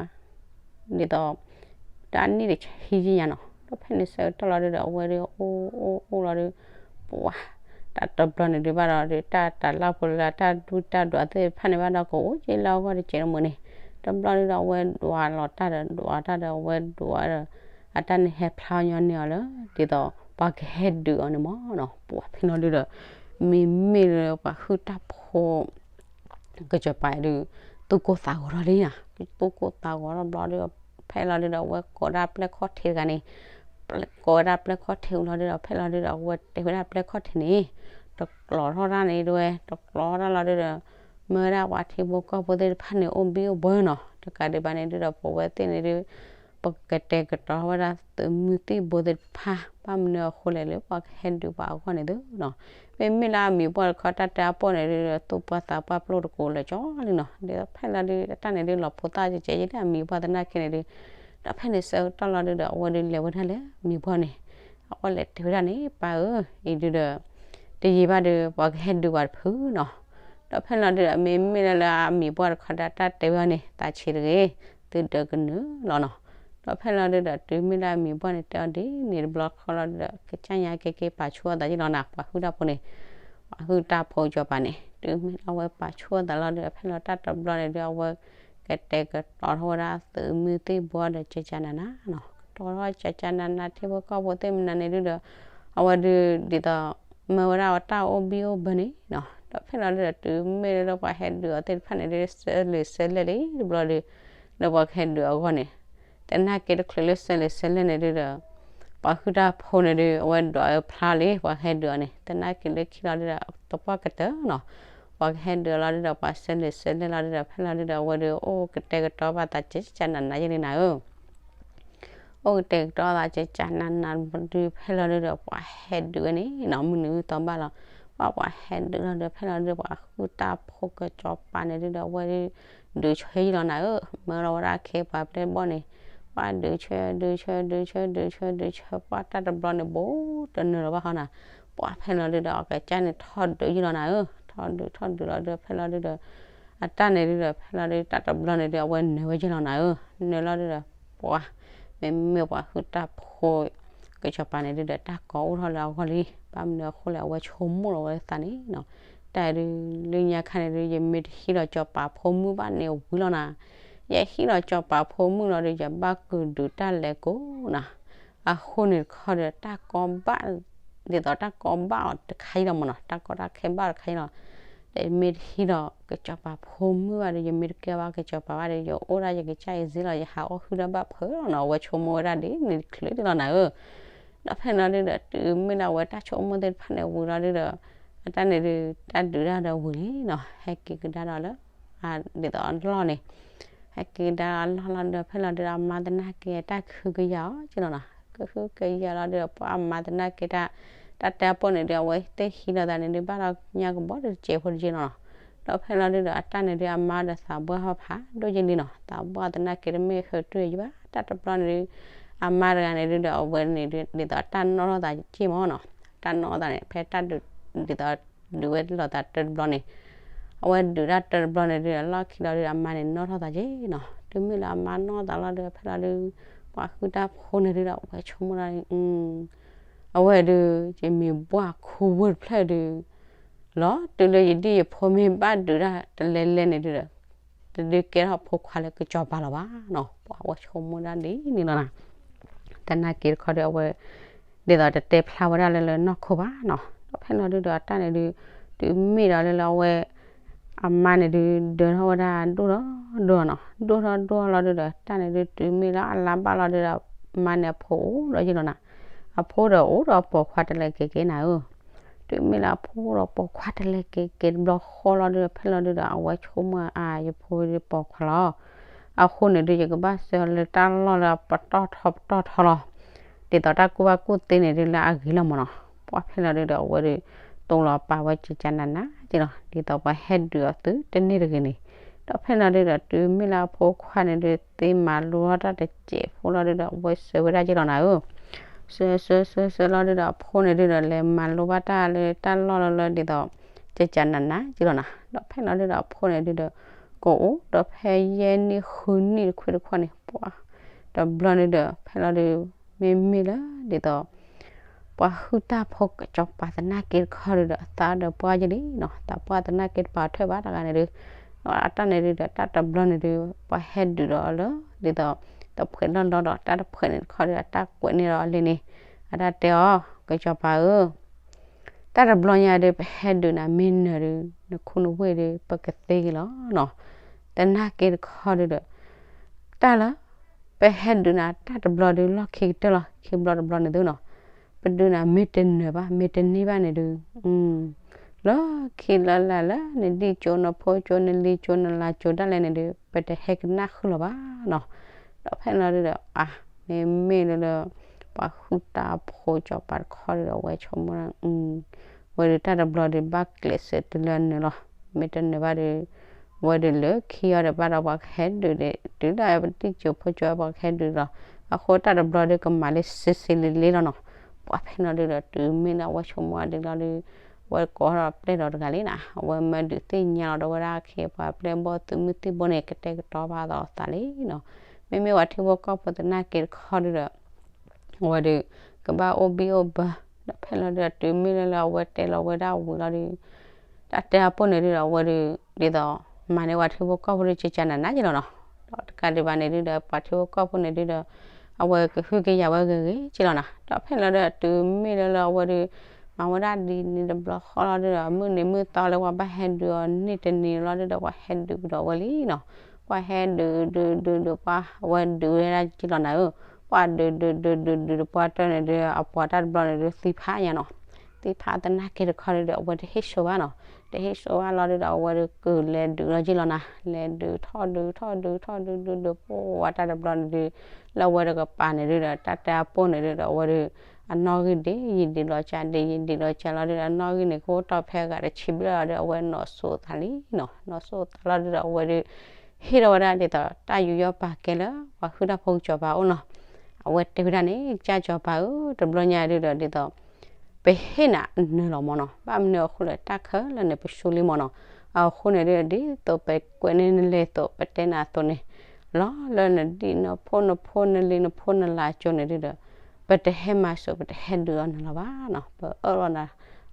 ဒ်သိး တၢ်နံၣ်တဆံယံာ်ညါနီၤ, ဒီးဖဲန့ၣ်ဆၢကတီၢ်လီၤဒုးဒီး အဝဲဒုးအိၣ်အိၣ်အိၣ်လီၤဒုး ပှၤ တၢ်တဘျီန့ၣ်ဒုးဘၣ်ဒီး တၢ်တၢ်လၢ်ဖိလၢတၢ်ဒူတၢ်ဒွးသ့ၣ်တဖၣ်န့ၣ်ဘၣ်ဒီး ကအိၣ်က့ၤလၢအဂီၢ်တစဲးတမုာ်န့ၣ်, တဘျီဒုးဒီးအဝဲဒွးလီၤတၢ်ဒီး ဒွးတၢ်ဒီး အဝဲဒွးဒီး အတၢ်န့ၣ်ဟဲဖျါညီန့ၢ်အီၤလၢ ဒ်သိးပှၤကဟဲဒုးအီၤန့ၣ်မ့ၢ်နီၤ. ပှၤဖဲလီၤဒုးဒီး မ့မ့ၢ်လၢပှၤဟုၣ်တၢ်ဖိ ကစီၤပၤဒုး သူၣ်ကိၢ်သးဂီၤထီၣ်လံနီၤ, သူၣ်ကိၢ်သးဂီၤထီၣ်ဘျီဒုး ဖဲလီၤဒုးဒီး အဝဲကိးဒၣ်ပျဲၢ်ခီၣ်ထံးတဂၤန့ၣ်, ကိးဝဲဒၣ်ပျဲၢ်ခီၣ်ထံးအူလီၤဒုးဒီး ဖဲလီၤဒုးဒီး အဝဲတဲဝဲဒၣ်ပျဲၢ်ခီၣ်ထံးန့ၣ် တကျိးထီၣ်တၢ်န့ၣ်ဒုးဝဲ တကျိးထီၣ်တၢ်လီၤဒုးဒီး မၢဝဲဒၣ်ပှၤထံဖိကီၢ်ဖိသ့ၣ်တဖၣ်န့ၣ် အိၣ်ဘံၣ်အိၣ်ဘၢနီၤ, တကးဒံးဘၣ်န့ၣ်ဒုးဒီး ပဝဲသ့ၣ်န့ၣ်ဒုး ပကတဲာ်ကတီၤဝဲဒၣ်သုးမုၢ်သံၣ်ဘိသ့ၣ်တဖၣ် ဘၣ်မနုၤအဃိလဲၣ်လၢပှၤကဟဲဒုးပှၤအဂီၢ်န့ၣ်သုနီၤ. မ့မ့ၢ်လၢအမံၤပှၢ်တခီ တၢ်တဲအပီၢ်န့ၣ်ဒုးဒီး သူၣ်ပှၢ်သးပှၢ်ပျိၢ်တကိးလၢာ်ကၠီလံနီၤ, ဒီးဖဲလီၤဒုး တၢ်န့ၣ်ဒုးလီၤဖိသၣ်ကဲကဲယဲဒၣ်အမံၤပှၢ်သနာ်က့န့ၣ်ဒုး, ဒီးဖဲန့ၣ်ဆၢကတီၢ်လီၤဒုးဒီး အဝဲဒုးလဲၤဝဲဒၣ်လၢမံၤပှၢ်န့ၣ်, အဝဲလဲၤတဲဝဲဒၣ်န့ၣ် ပၢ်ဧၢ, အံၤဒုးဒီး တယံာ်ဘၣ်ဒုး ပှၤကဟဲဒုးပှၤတဖုနီၤ. ဒီးဖဲလီၤဒုးဒီး မ့မ့ၢ်လၢလၢအမံၤပှၢ်တခီဒီး တၢ်တဲဝဲအီၤန့ၣ် သးဆံးတဂ့ၤ, သုဒၢးကနုာ်လီၤနီၤ. ဒီးဖဲလီၤဒုးဒီး တုၤမ့ၢ်လၢအမံၤပှၢ်န့ၣ် တဲအီၤဒ်န့ၣ်တဘျီဃီလီၤဒုးဒီး ကစၢ်ညါက့ၤက့ၤပာ်ဆူၣ်အသးယ့ၣ်လီၤနၤ ပှၤဟုၣ်တၢ်ဖိန့ၣ်, ပှၤဟုၣ်တၢ်ဖိကစီၤပၤန့ၣ် တုၤမ့ၢ်လၢအဝဲပာ်ဆူၣ်အသးလီၤဒုးဒီး ဖဲလီၤတၢ်တဘျီန့ၣ်ဒုး အဝဲကတဲာ်ကတီၤထီၣ်ဝဲဒၣ်သုးမုၢ်သံၣ်ဘိဒီး ကကနနနီၤ, ကတီၤထီၣ်ကကနန ထံဖိကီၢ်ဖိသ့ၣ်မနုၤန့ၣ်ဒုးဒီး အဝဲဒုးဒ်သိး မၢဝဲဒၣ်အတၢ်အိၣ်ဘံၣ်အိၣ်ဘၢန့ၣ်နီၤ. ဒီးဖဲလီၤဒုးဒီး တုၤမ့ၢ်လၢပှၤဟဲဒုးအီၤသ့ၣ်တဖၣ်န့ၣ်ဒုး ဆၢလံာ်ဆၢလဲၢ်လံတဘျီဒုး လၢပှၤကဟဲဒုးအဂီၢ်န့ၣ်, သနာ်က့တချုးလၢဆၢလံာ်ဆၢလဲၢ်န့ၣ်ဒုးဒီး ပှၤဟုၣ်တၢ်ဖိန့ၣ်ဒုး အဝဲဒွးအဖျါလံ ပှၤကဟဲဒုးအီၤန့ၣ်, သနာ်က့လၢခံလီၤဒုးဒီး တပှၢ်ကတၢၢ်နီၤ, ပှၤကဟဲဒုးအီၤလီၤဒုးဒီး ပှၤဆၢလံာ်ဆၢလဲၢ်လီၤဒုးဒီး ဖဲလီၤဒုးဒီး အဝဲဒုးအိၣ်ကတဲာ်ကတီၤဘၣ်သး ကကနနယ့ၣ်လံနၤဧၢ အိၣ်ကတဲာ်ကတီၤသး ကကနန ဒုးဖဲလီၤဒုးဒီး ပှၤဟဲဒုးဝဲန့ၣ်နီၤ မုၢ်နံၤမုၢ်သီဘၣ်လီၤ. ပှၤပှၤဟဲဒုးလီၤဒုး ဖဲလီၤဒုး ပှၤဟုၣ်တၢ်ဖိကစီၤပၤန့ၣ်ဒုးဒီး အဝဲဒုး ဒုးဆၢယ့ၣ်လီၤနၤဧၢ, မၢလီၤဝဲဒၣ်ခ့ပှၤပျဲၢ်ဘီၣ်န့ၣ်, ပှၤဒုးဆၢ ဒုးဆၢ ဒုးဆၢ ဒုးဆၢ ဒုးဆၢ ပှၤတၢ်တဘျီန့ၣ် ဘူးတနၢၤလီၤဘၣ်ဃီနၤ, ပှၤဖဲလီၤဒုးဒီး အကစၢ်န့ၣ်ထီၣ်ဒုးယ့ၣ်လီၤနၤဧၢ, ထီၣ်ဒုးထီၣ်ဒုးလီၤဒုး ဖဲလီၤဒုးဒီး အတၢ်န့ၣ်ဒုးဒီး ဖဲလီၤဒုး တၢ်တဘျီန့ၣ်ဒုး အဝဲနၢၤဝဲယ့ၣ်လီၤနၤဧၢ, နၢၤလီၤဒုးဒီး ပှၤ မ့မ့ၢ်ပှၤဟုၣ်တၢ်ဖိ ကစီၤပၤန့ၣ်ဒုးဒီး တၢ်ကိးအိၣ်ထီၣ်လၢအဂီၢ်လံ, ဘၣ်မနုၤအဃိလဲၣ် အဝဲဆိကမိၣ်လီၤဝဲသးန့ၣ်နီၤ, တၢ်ဒုး လၢညါခါန့ၣ်ဒုး ယမ့ၢ်တဟံးလီၤစီၤပၤဖိမုၣ်ဘၣ်န့ၣ်ဝံၤလီၤနၤ, ယဟံးလီၤစီၤပၤဖိမုၣ်လီၤဒုး ယဘၣ်ကုၢ်ဒုးတၢ်လဲၤကိးနၤ, အဃိန့ၣ်တခီဒီး တၢ်ကီဘၣ် ဒ်သိးတၢ်ကီဘၣ်အီၤတခါအံၤလီၤမ့ၢ်နီၤ, တၢ်ကီတၢ်ခဲဘၣ်အီၤတခါအံၤလီၤ, ဒီးမ့ၢ်တဟံးဒီးကစီၤပၤဖိမုၣ်ဘၣ်ဒီး ယမ့ၢ်တကဲဘၣ်ကစီၤပၤဘၣ်ဒီး ယအိၣ်ဒၣ်ယကစၢ်အံၤစ့လီၤ, ယဟးအီၣ်ဟုၣ်ဒၣ်ဘၣ်ဖုးလီၤနီၤ, အဝဲဆိကမိၣ်ဝဲဒၣ်ဒ်န့ၣ်တချုးဒံးလီၤနၤဧၢ, ဒီးဖဲလီၤဒုးဒီး တုၤမ့ၢ်လၢအဝဲတၢ်ဆိကမိၣ်သ့ၣ်တဖၣ်န့ၣ်ဝံၤလီၤဒုးဒီး အတၢ်န့ၣ်ဒုး တၢ်ဒုးတၢ်ဒီးဝံၤလံနီၤ, ဟဲက့ၤကဒါဒီးလၢ ဒ်သိးအလီၢ်န့ၣ်, ဟဲက့ၤကဒါအလီၢ်လီၤဒီး ဖဲလီၤဒုးဒီး အမါသနာ်က့တၢ်ကဟုကယာ်အီၤက့လီၤနီၤ, ကဟုကယာ်လီၤဒုးဒီး ပှၤအမါသနာ်က့တၢ် တၢ်တဲအပီၢ်န့ၣ်ဒုး အဝဲသ့ၣ်ဟံးလီၤသးန့ၣ်ဒုး ဘၣ်ဒီးညါကဘီတစဲးဖိတက့ၢ်လီၤနီၤ, ဒီးဖဲလီၤဒုးဒီး အတၢ်န့ၣ်ဒုး အမါဒီးသးပှၢ်ဟီၣ်ဖးဒိၣ်ယ့ၣ်လံနီၤ, သးပှၢ်သနာ်က့တမ့ၢ်ဃုတုၤယဘၣ်, တၢ်တဘျီန့ၣ်ဒုး အမါတဂၤန့ၣ်ဒုးဒီး အဝဲန့ၣ်ဒုး ဒ်သိးတၢ်နီၣ်ထီၣ်သးက့ၢ်မ့ၢ်နီၤ, တၢ်နီၣ်ထီၣ်သးန့ၣ် ဖဲတၢ်ဒုး ဒ်သိး ဒုးဝဲလိာ်သးတၢ်တဘျီန့ၣ်, အဝဲဒုးတၢ်တဘျီန့ၣ်ဒုး အလီၢ်ခံလီၤဒုး အမါန့ၣ်နီၣ်ထီၣ်သးက့ၢ်နီၤ, တုၤမ့ၢ်လၢအမါနီၣ်သးလီၤဒုး ဖဲလီၤဒုး ပှၤဟုၣ်တၢ်ဖိန့ၣ်ဒုးဒီး အဝဲဆိကမိၣ်ဒၣ် အဝဲဒုး ယမ့ၢ်ဘှၢ်ခူဝ့ၢ်တဖျၢၣ်ဒုး လီၤတုၤလၢယဒ်ယဖိမ့ၢ်ဘၣ်ဒုးတၢ်တလဲလဲန့ၣ်ဒုးဒီး တဒုးကဲထီၣ်ဖိခွါလၢကစီၤပၤလီၤဘၣ်နီၤ, ပှၤအဝဲဆိကမိၣ်ဒၣ်ဒ်န့ၣ်လီၤနီၤ, သနာ်က့တခီဒီး အဝဲ ဒ်သိးတတဲဖျါဝဲဒၣ်လၢလၢနီၢ်ခိဘၣ်နီၤ, ဒီးဖဲလီၤဒုးဒီး အတၢ်န့ၣ်ဒုး တုၤမ့ၢ်ဒီးလၢလၢအဝဲ အမါန့ၣ်ဒုး ဒၢထီၣ်ဝဲဒၣ်ဒိၣ်ထီၣ်ဒိၣ်ထီၣ်နီၤ, ဒိၣ်ထီၣ်ဒိၣ်ထီၣ်လီၤဒုးဒီး တၢ်န့ၣ်ဒုး တုၤမ့ၢ်လၢအလါဘၣ်လီၤဒုးဒီး မါန့ၣ်အဖိအိၣ်ဒီးယ့ၢ်လီၤနၤ, အဖိဒီးအိၣ်ဒီးပိာ်ခွါတလဲက့ၤက့ၤနၤဧၢ, တုၤမ့ၢ်လၢအဖိဒီးပိာ်ခွါတလဲက့ၤက့ၤတဘျီဃီလီၤဒုးဒီး ဖဲလီၤဒုးဒီး အဝဲဆိကမိၣ်အါယဖိဒုးပိာ်ခွါလီၤ, အဃိန့ၣ်ဒုး ယကဘၣ်ဆှၢလၢတၢ်လီၢ်လၢအပတီၢ်ထီပတီၢ်ထီလီၤ, ဒ်သိးတၢ်ကူၣ်ဘၣ်ကူၣ်သ့န့ၣ်ဒုးလၢအဂ့ၤလီၤမ့ၢ်နီၤ, ပှၤဖဲလီၤဒုးဒီး အဝဲဒုး တိၢ်လီၤပာ်ဝဲကကနနက့ၢ်လီၤ, ဒ်သိးပှၤဟဲဒုးအီၤသုတန့ၢ်တဂ့ၤန့ၣ်, ဒီးဖဲလီၤဒုးဒီး တုၤမ့ၢ်လၢအဖိခွါန့ၣ်ဒုး သ့မၤလိထီၣ်တၢ်တစဲးဖိလီၤဒုးဒီး အဝဲဆှၢဝဲဒၣ်က့ၢ်လီၤနၤဧၢ, ဆှၢဆှၢဆှၢဆှၢလီၤဒုးဒီး အဖိန့ၣ်ဒုးဒီး လဲၤမၤလိဘၣ်တၢ်လၢတၢ်လီၢ်လၢလၢဒ်သိး ကကနနက့ၢ်လီၤနၤ, ဒီးဖဲလီၤဒုးဒီး အဖိန့ၣ်ဒုးဒီး ကအိၣ်ဒီးဖဲယဲၢ်နံၣ်ဃုနံၣ်တခွံတခွံန့ၣ် ပှၤ တဘျီန့ၣ်ဒီး ဖဲလီၤဒုး မ့မ့ၢ်လၢဒ်သိး ပှၤဟုၣ်တၢ်ဖိကစီၤပၤသနာ်က့တခီဒုဒီး သးဒီးပှၢ်ယလံနီၤ, သးပှၢ်သနာ်က့တပာ်ထွဲဘၣ်တဂၤန့ၣ်ဒု, ဒီးအတၢ်န့ၣ်ဒုဒီး တၢ်တဘျီန့ၣ်ဒု ပှၤဟဲဒုးဒီးအီၤလၢ ဒ်သိး တဖှဲးလီၢ်လီၢ်ဒီး တၢ်တဖှဲးန့ၣ်တခီဒု အတၢ်ကွဲးန့ၢ်ဒီးအီၤလံန့ၣ်, အတၢ်တဲအီၤ ကစီၤပၤဧၢ တၢ်တဘျီညါဒု ပဟဲဒုးနၤမ့ၢ်နၢၤဒု နခူနဝ့ၢ်ဒု ပကသ့က့ၤလီၤနီၤ, သနာ်က့တခီဒုဒီး တၢ်လၢ ပဟဲဒုးနၤတၢ်တဘျီဒု လီၢ်ခံကတၢၢ်လီၤ ခံဘျီတဘျီန့ၣ်သုနီၤ, ပဒုးနၤမ့ၢ်တနၢၤဘၣ် မ့ၢ်တန့ၢ်ဘၣ်န့ၣ်ဒု လၢခံလၢလာ်လၢ နဒံၣ်ကၠိ နဖိကၠိ နလံၤကၠိ နလၤကၠိဒၣ်လဲာ်န့ၣ်ဒု ပတဟဲကနၣ်ဃုာ်လီၤဘၣ်နီၤ, ဒီးဖဲလီၤဒုဒီး အါ မ့မ့ၢ်လၢလၢ ပှၤဟုၣ်တၢ်ဖိကစီၤပၤတခီဒုဒီး အဝဲဆိကမိၣ် ဝဲဒုးတၢ်တဘျီဒု ဘၣ်ကျဲးစၢးတုၤလၢအနၢၤလီၤ, မ့ၢ်တနၢၤဘၣ်ဒု ဝဲဒုးလၢခံအီၤဒီးဘၣ်ဒီးပှၤကဟဲဒုးဒံး တုၤလၢပတံၣ်ကၠိဖိကၠိပှၤကဟဲဒုးလီၤ, အဃိတၢ်တဘျီဒုကမၤလၢစ့စ့လ့လ့လီၤနီၤ, ပှၤဖဲလီၤဒုဒီးတုၤမ့ၢ်လၢအဝဲဆိကမိၣ်ဒံးလီၤဒု အဝဲကိးထီၣ်ပျဲၢ်ဒီးတဂၤလံနီၤ, အဝဲမၢဒုးသ့ၣ်ညါလီၤဒီးဝဲဒၣ်အခ့အပှၤပျဲၢ်ဘီၣ်သုးမုၢ်သံၣ်ဘိန့ၣ် ကတဲာ်ကတီၤဘၣ်သးအသးလံနီၤ, မ့မ့ၢ်ပှၤထံဖိကီၢ်ဖိသနာ်က့တခီဒုဒီး အဝဲဒုး ကဘၣ်အိၣ်ဘံၣ်အိၣ်ဘၢ, ဒီးဖဲလီၤဒုဒီးတုၤမ့ၢ်လၢလၢအဝဲတဲလီၤဝဲဒၣ်ဝံၤလီၤဒု တၢ်တဲအပိၢ်န့ၣ်ဒုဒီး အဝဲဒုး ဒ်သိး မၤန့ၢ်ပှၤထံဖိကီၢ်ဖိဒု ကကနၤနၤက့လီၤနီၤ, ဒီးတကးဒံးဘၣ်န့ၣ်ဒုဒီး ပှၤထံဖိကီၢ်ဖိန့ၣ်ဒုဒီး အဝဲကဟုကယာ်ဝဲဂ့ၤဂ့ၤက့လီၤနီၤ, ဒီးဖဲလီၤဒုဒီးတုၤမ့ၢ်လၢလၢအဝဲဒုး မၤဝဲဒၣ်ဒ်န့ၣ်တဘျီဃီလီၤဒုဒီး မုၢ်နံၤမုၢ်သီလၢပှၤဘၣ်ဟဲဒုးအီၤန့ၢ်တနံၤလီၤဒုဒီး ပှၤဟဲဒုးကဒီးဝဲလံနီၤ, ပှၤဟဲဒုးဒုးဒုးဒုးပှၤ အဝဲဒုးဝဲဒၣ်က့လီၤနၤဧၢ, ပှၤဒုးဒုးဒုးဒုးဒုးဒီးပှၤတၢၢ်န့ၣ်ဒု အပှၤတၢ်တဘျီန့ၣ်ဒု သံဖးညါနီၤ, သံဖးသနာ်က့တခီဒုဒီး အဝဲတဟ့ၣ်ဆိဘၣ်နီၤ, တဟ့ၣ်ဆိဘၣ်လီၤဒုဒီး အဝဲဒုးကလဲၤဒုးလီၤက့လီၤနၤ, လဲၤဒုးထီၣ်ဒုးထီၣ်ဒုးထီၣ်ဒုးဒုးဒုးပှၤတၢ်တဘျီန့ၣ်ဒု လၢအဝဲတကပၤန့ၣ်ဒုဒီး တၢ်တဲအပိၢ်န့ၣ်ဒုဒီး အဝဲဒုး အနီၣ်ဂံၢ်ဒံးယံာ်ဒံးလီၤကၢ်ဒံးယံာ်ဒံးလီၤကၢ်လီၤဒုဒီး အနီၣ်ဂံၢ်န့ၣ် ကအိၣ်တီၢ်ဖဲအဂၤတဆံဘျဲၣ်လီၤဒုဒီး အဝဲနီၣ်ဆိသးလံနီၤ, နီၣ်ဆိသးလီၤဒုဒီး အဝဲဒုး ဟ့ၣ်ထီၣ်ဝဲဒၣ်ဒ်သိးတၢ်ယူးယီၣ်ပာ်ကဲလၢ ပှၤဟုၣ်တၢ်ဖိကစီၤပၤအအိၣ်နီၤ, အဝဲတဲဝဲဒၣ်န့ၣ် ကစၢ်စီၤပၤဧၢ တဘျီညါဒုဒီးဒ်သိး ပဟ့ၣ်နၤအနၢၤလီၤမၢ်နီၤ, ဘၣ်မနုၤအဃိလဲၣ် တၢ်ခဲလၢာ်န့ၣ် ပဆိလံမၢ်နီၤ, အဃိန့ၣ်ဒုဒီး ဒ်သိးပကွဲးန့ၢ်နလဲၤသိး ပတဲနၤအသိးန့ၣ် လီၤလၢနဒံၣ်နဖိနဖိနလံၤနဖိနလၤကၠိန့ၣ်ဒုဒီး ပတဟဲမၤစိး ပတဟဲဒုးအီၤနၢၤလီၤဘၣ်နီၤ, ပအၢၣ်လီၤနၤ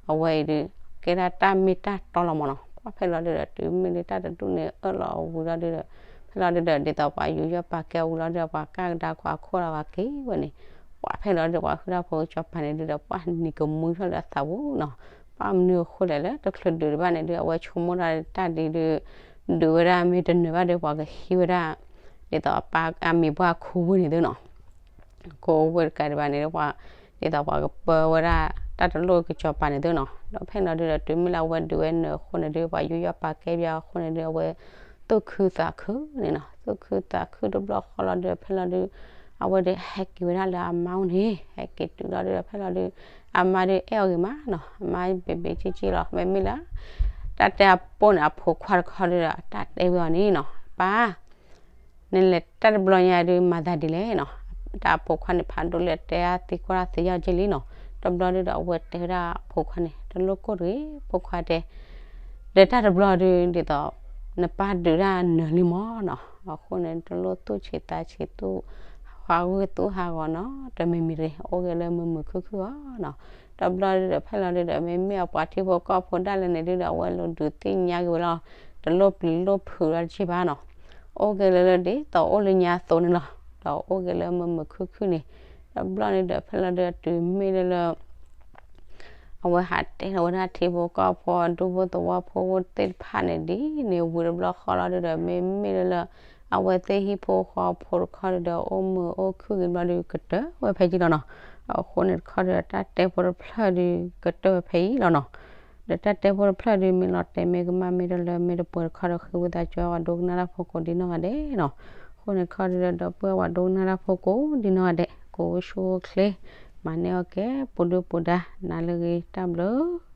အဝဲအံၤဒုး ကဲဒၣ်တၢ်မ့ၢ်တၢ်တီလီၤမၢ်နီၤ, ပှၤဖဲလီၤဒုဒီး တုၤမ့ၢ်လၢတၢ်တဒူၣ်န့ၣ် အၢၣ်လီၤအဝံၤလီၤဒုဒီး ဖဲလီၤဒုဒီး ဒ်သိးပှၤယူးယီၣ်ပာ်ကဲဝံၤလီၤဒုဒီး ပှၤကၢ်ကဒါကွၢ်ခိၣ်လီၤဝဲက့ၤဝဲန့ၣ်, ပှၤဖဲလီၤဒုဒီး ပှၤဟုၣ်တၢ်ဖိကစီၤပၤန့ၣ်ဒုဒီး ပှၤနံၤကမှံထီၣ်လၢအသးပူၤနီၤ, ဘၣ်မနုၤအဃိလဲၣ်လၢတချုးဒုးတဘၣ်န့ၣ်ဒု အဝဲဆိကမိၣ်ဒၣ်တၢ်ဒ်ဒု ဒုးဝဲဒၣ်မ့ၢ်တနၢၤဘၣ်ဒီး ပှၤကဟံးဝဲဒၣ် ဒ်သိးအပၢ်အမံၤပှၢ်ခူဝ့ၢ်န့ၣ်သုနီၤ, ခူဝ့ၢ်တကးဒံးဘၣ်န့ၣ် ပှၤ ဒ်သိးပှၤကပၢဝဲဒၣ်တၢ်တလိၣ်ကစီၤပၤန့ၣ်သုနီၤ, ဒီးဖဲန့ၣ်လီၤဒုဒီး တုၤမ့ၢ်လၢအဝဲဒုးဝဲနၢၤအဃိန့ၣ်ဒု ပှၤယူးယီၣ်ပာ်ကဲဘၣ်အဃိန့ၣ်ဒု အဝဲသူၣ်ခုသးခုန့ၣ်နီၤ, သူၣ်ခုသးခုတဘျီဃီလီၤဒုဒီး ဖဲလီၤဒု အဝဲဒုးဟဲက့ၤဝဲဒၣ်လၢအမါအိၣ်န့ၣ် ဟဲက့ၤတုၤလီၤဒုဒီး ဖဲလီၤဒု အမါဒုးအဲၣ်အီၤဂ့ၤမးနီၤ, အမါဘ့ၣ်ဘ့ၣ်ကၠံကၠံလီၤ, မ့မ့ၢ်လၢ တၢ်တဲအပိၢ်န့ၣ် အဖိခွါတခီဒုဒီး တၢ်တဲဝဲအီၤန့ၣ်နီၤ, ပၢ် နလဲၤတၢ်တဘျီညါဒုး မၤသးဒ်လဲၣ်နီၤ, တၢ်အဖိခွါန့ၣ် ဖးဒိၣ်လၢတဲအါသံကွၢ်သံယီၢ်က့လံနီၤ, တဘျီဒုဒီး အဝဲတဲဝဲဒၣ်အဖိခွါန့ၣ် တလိၣ်ကိၢ်တဂ့ၤ ဖိခွါတဲ, ဒီးတၢ်တဘျီဒု ဒ်သိး နပၢ်ဒုးဒၣ်နၢၤလံမၢ်နီၤ, အဃိန့ၣ် တလိၣ်သူၣ်ဆံးသးဆံးသူၣ် ဟးဂူာ်သူၣ်ဟးဂီၤနီၤ, တမံၤမံၤတဂ့ၤ အိၣ်ဂ့ၤလၢမုာ်မုာ်ခုၣ်ခုၣ်အီၤနီၤ, တဘျီဒုဒီး ဖဲလီၤဒုဒီး မ့မ့ၢ်အပှၤထံဖိကီၢ်ဖိဒၣ်လဲာ်န့ၣ်ဒုဒီး အဝဲလူၤဒုးသ့ၣ်ညါက့ၤဝဲလီၤ, တလိၣ်ပျံၤလိၣ်ဖုးလၢတက့ၢ်ဘၣ်နီၤ, အိၣ်ဂ့ၤလၢလၢဒ်သိးအိၣ်လၢညါအသိးန့ၣ်လီၤ, ဒီးအိၣ်ဂ့ၤလၢမုာ်မုာ်ခုၣ်ခုၣ်န့ၣ်, တဘျီန့ၣ်ဒီး ဖဲလီၤဒုဒီးတုၤမ့ၢ်လၢလၢ အဝဲဟးတဲထီၣ်ဝဲဒၣ်ထံဖိကီၢ်ဖိ ဒူဖိသဝီဖိသ့ၣ်တဖၣ်န့ၣ် ဒ်န့ၣ်ဝံၤတဘျီဃီလီၤဒုဒီး မ့မ့ၢ်လၢလၢ အဝဲသ့ၣ်ဟံၣ်ဖိဃီဖိတခီဒုဒီး အိၣ်မုာ်အိၣ်ခုၣ်ဂ့ၤဘျီဒု ကတၢၢ်ဝဲဖဲအံၤလီၤနီၤ, အဃိန့ၣ်တခီဒုဒီး တၢ်တဲဖိတဖျၢၣ်ဒု ကတၢၢ်ဝဲဖဲအံၤလီၤနီၤ, ဒီးတၢ်တဲဖိတဖျၢၣ်ဒု မ့ၢ်လီၤတဲာ်မ့ၢ်ကမၣ်မ့ၢ်တလၢမ့ၢ်တပှဲၤတခီဒီး ဃ့ဝံသးစူၤဝဲဒိကနၣ်တၢ်ဖိကိးဒ်နီၢ်ဂၤဒဲးနီၤ, အဃိန့ၣ်တခီဒုဒီး ဒီပုၢ်ဝဲၢ်ဝဲဒိကနၣ်တၢ်ဖိကိးဒ်နီၢ်ဂၤဒဲး ကိးဆူၣ်အိၣ်ချ့ မၤန့ၢ်အီၣ်ကဲပူၤဒုပူၤဒါ နၤလၢအဂ့ၤ တၢ်ဘျုး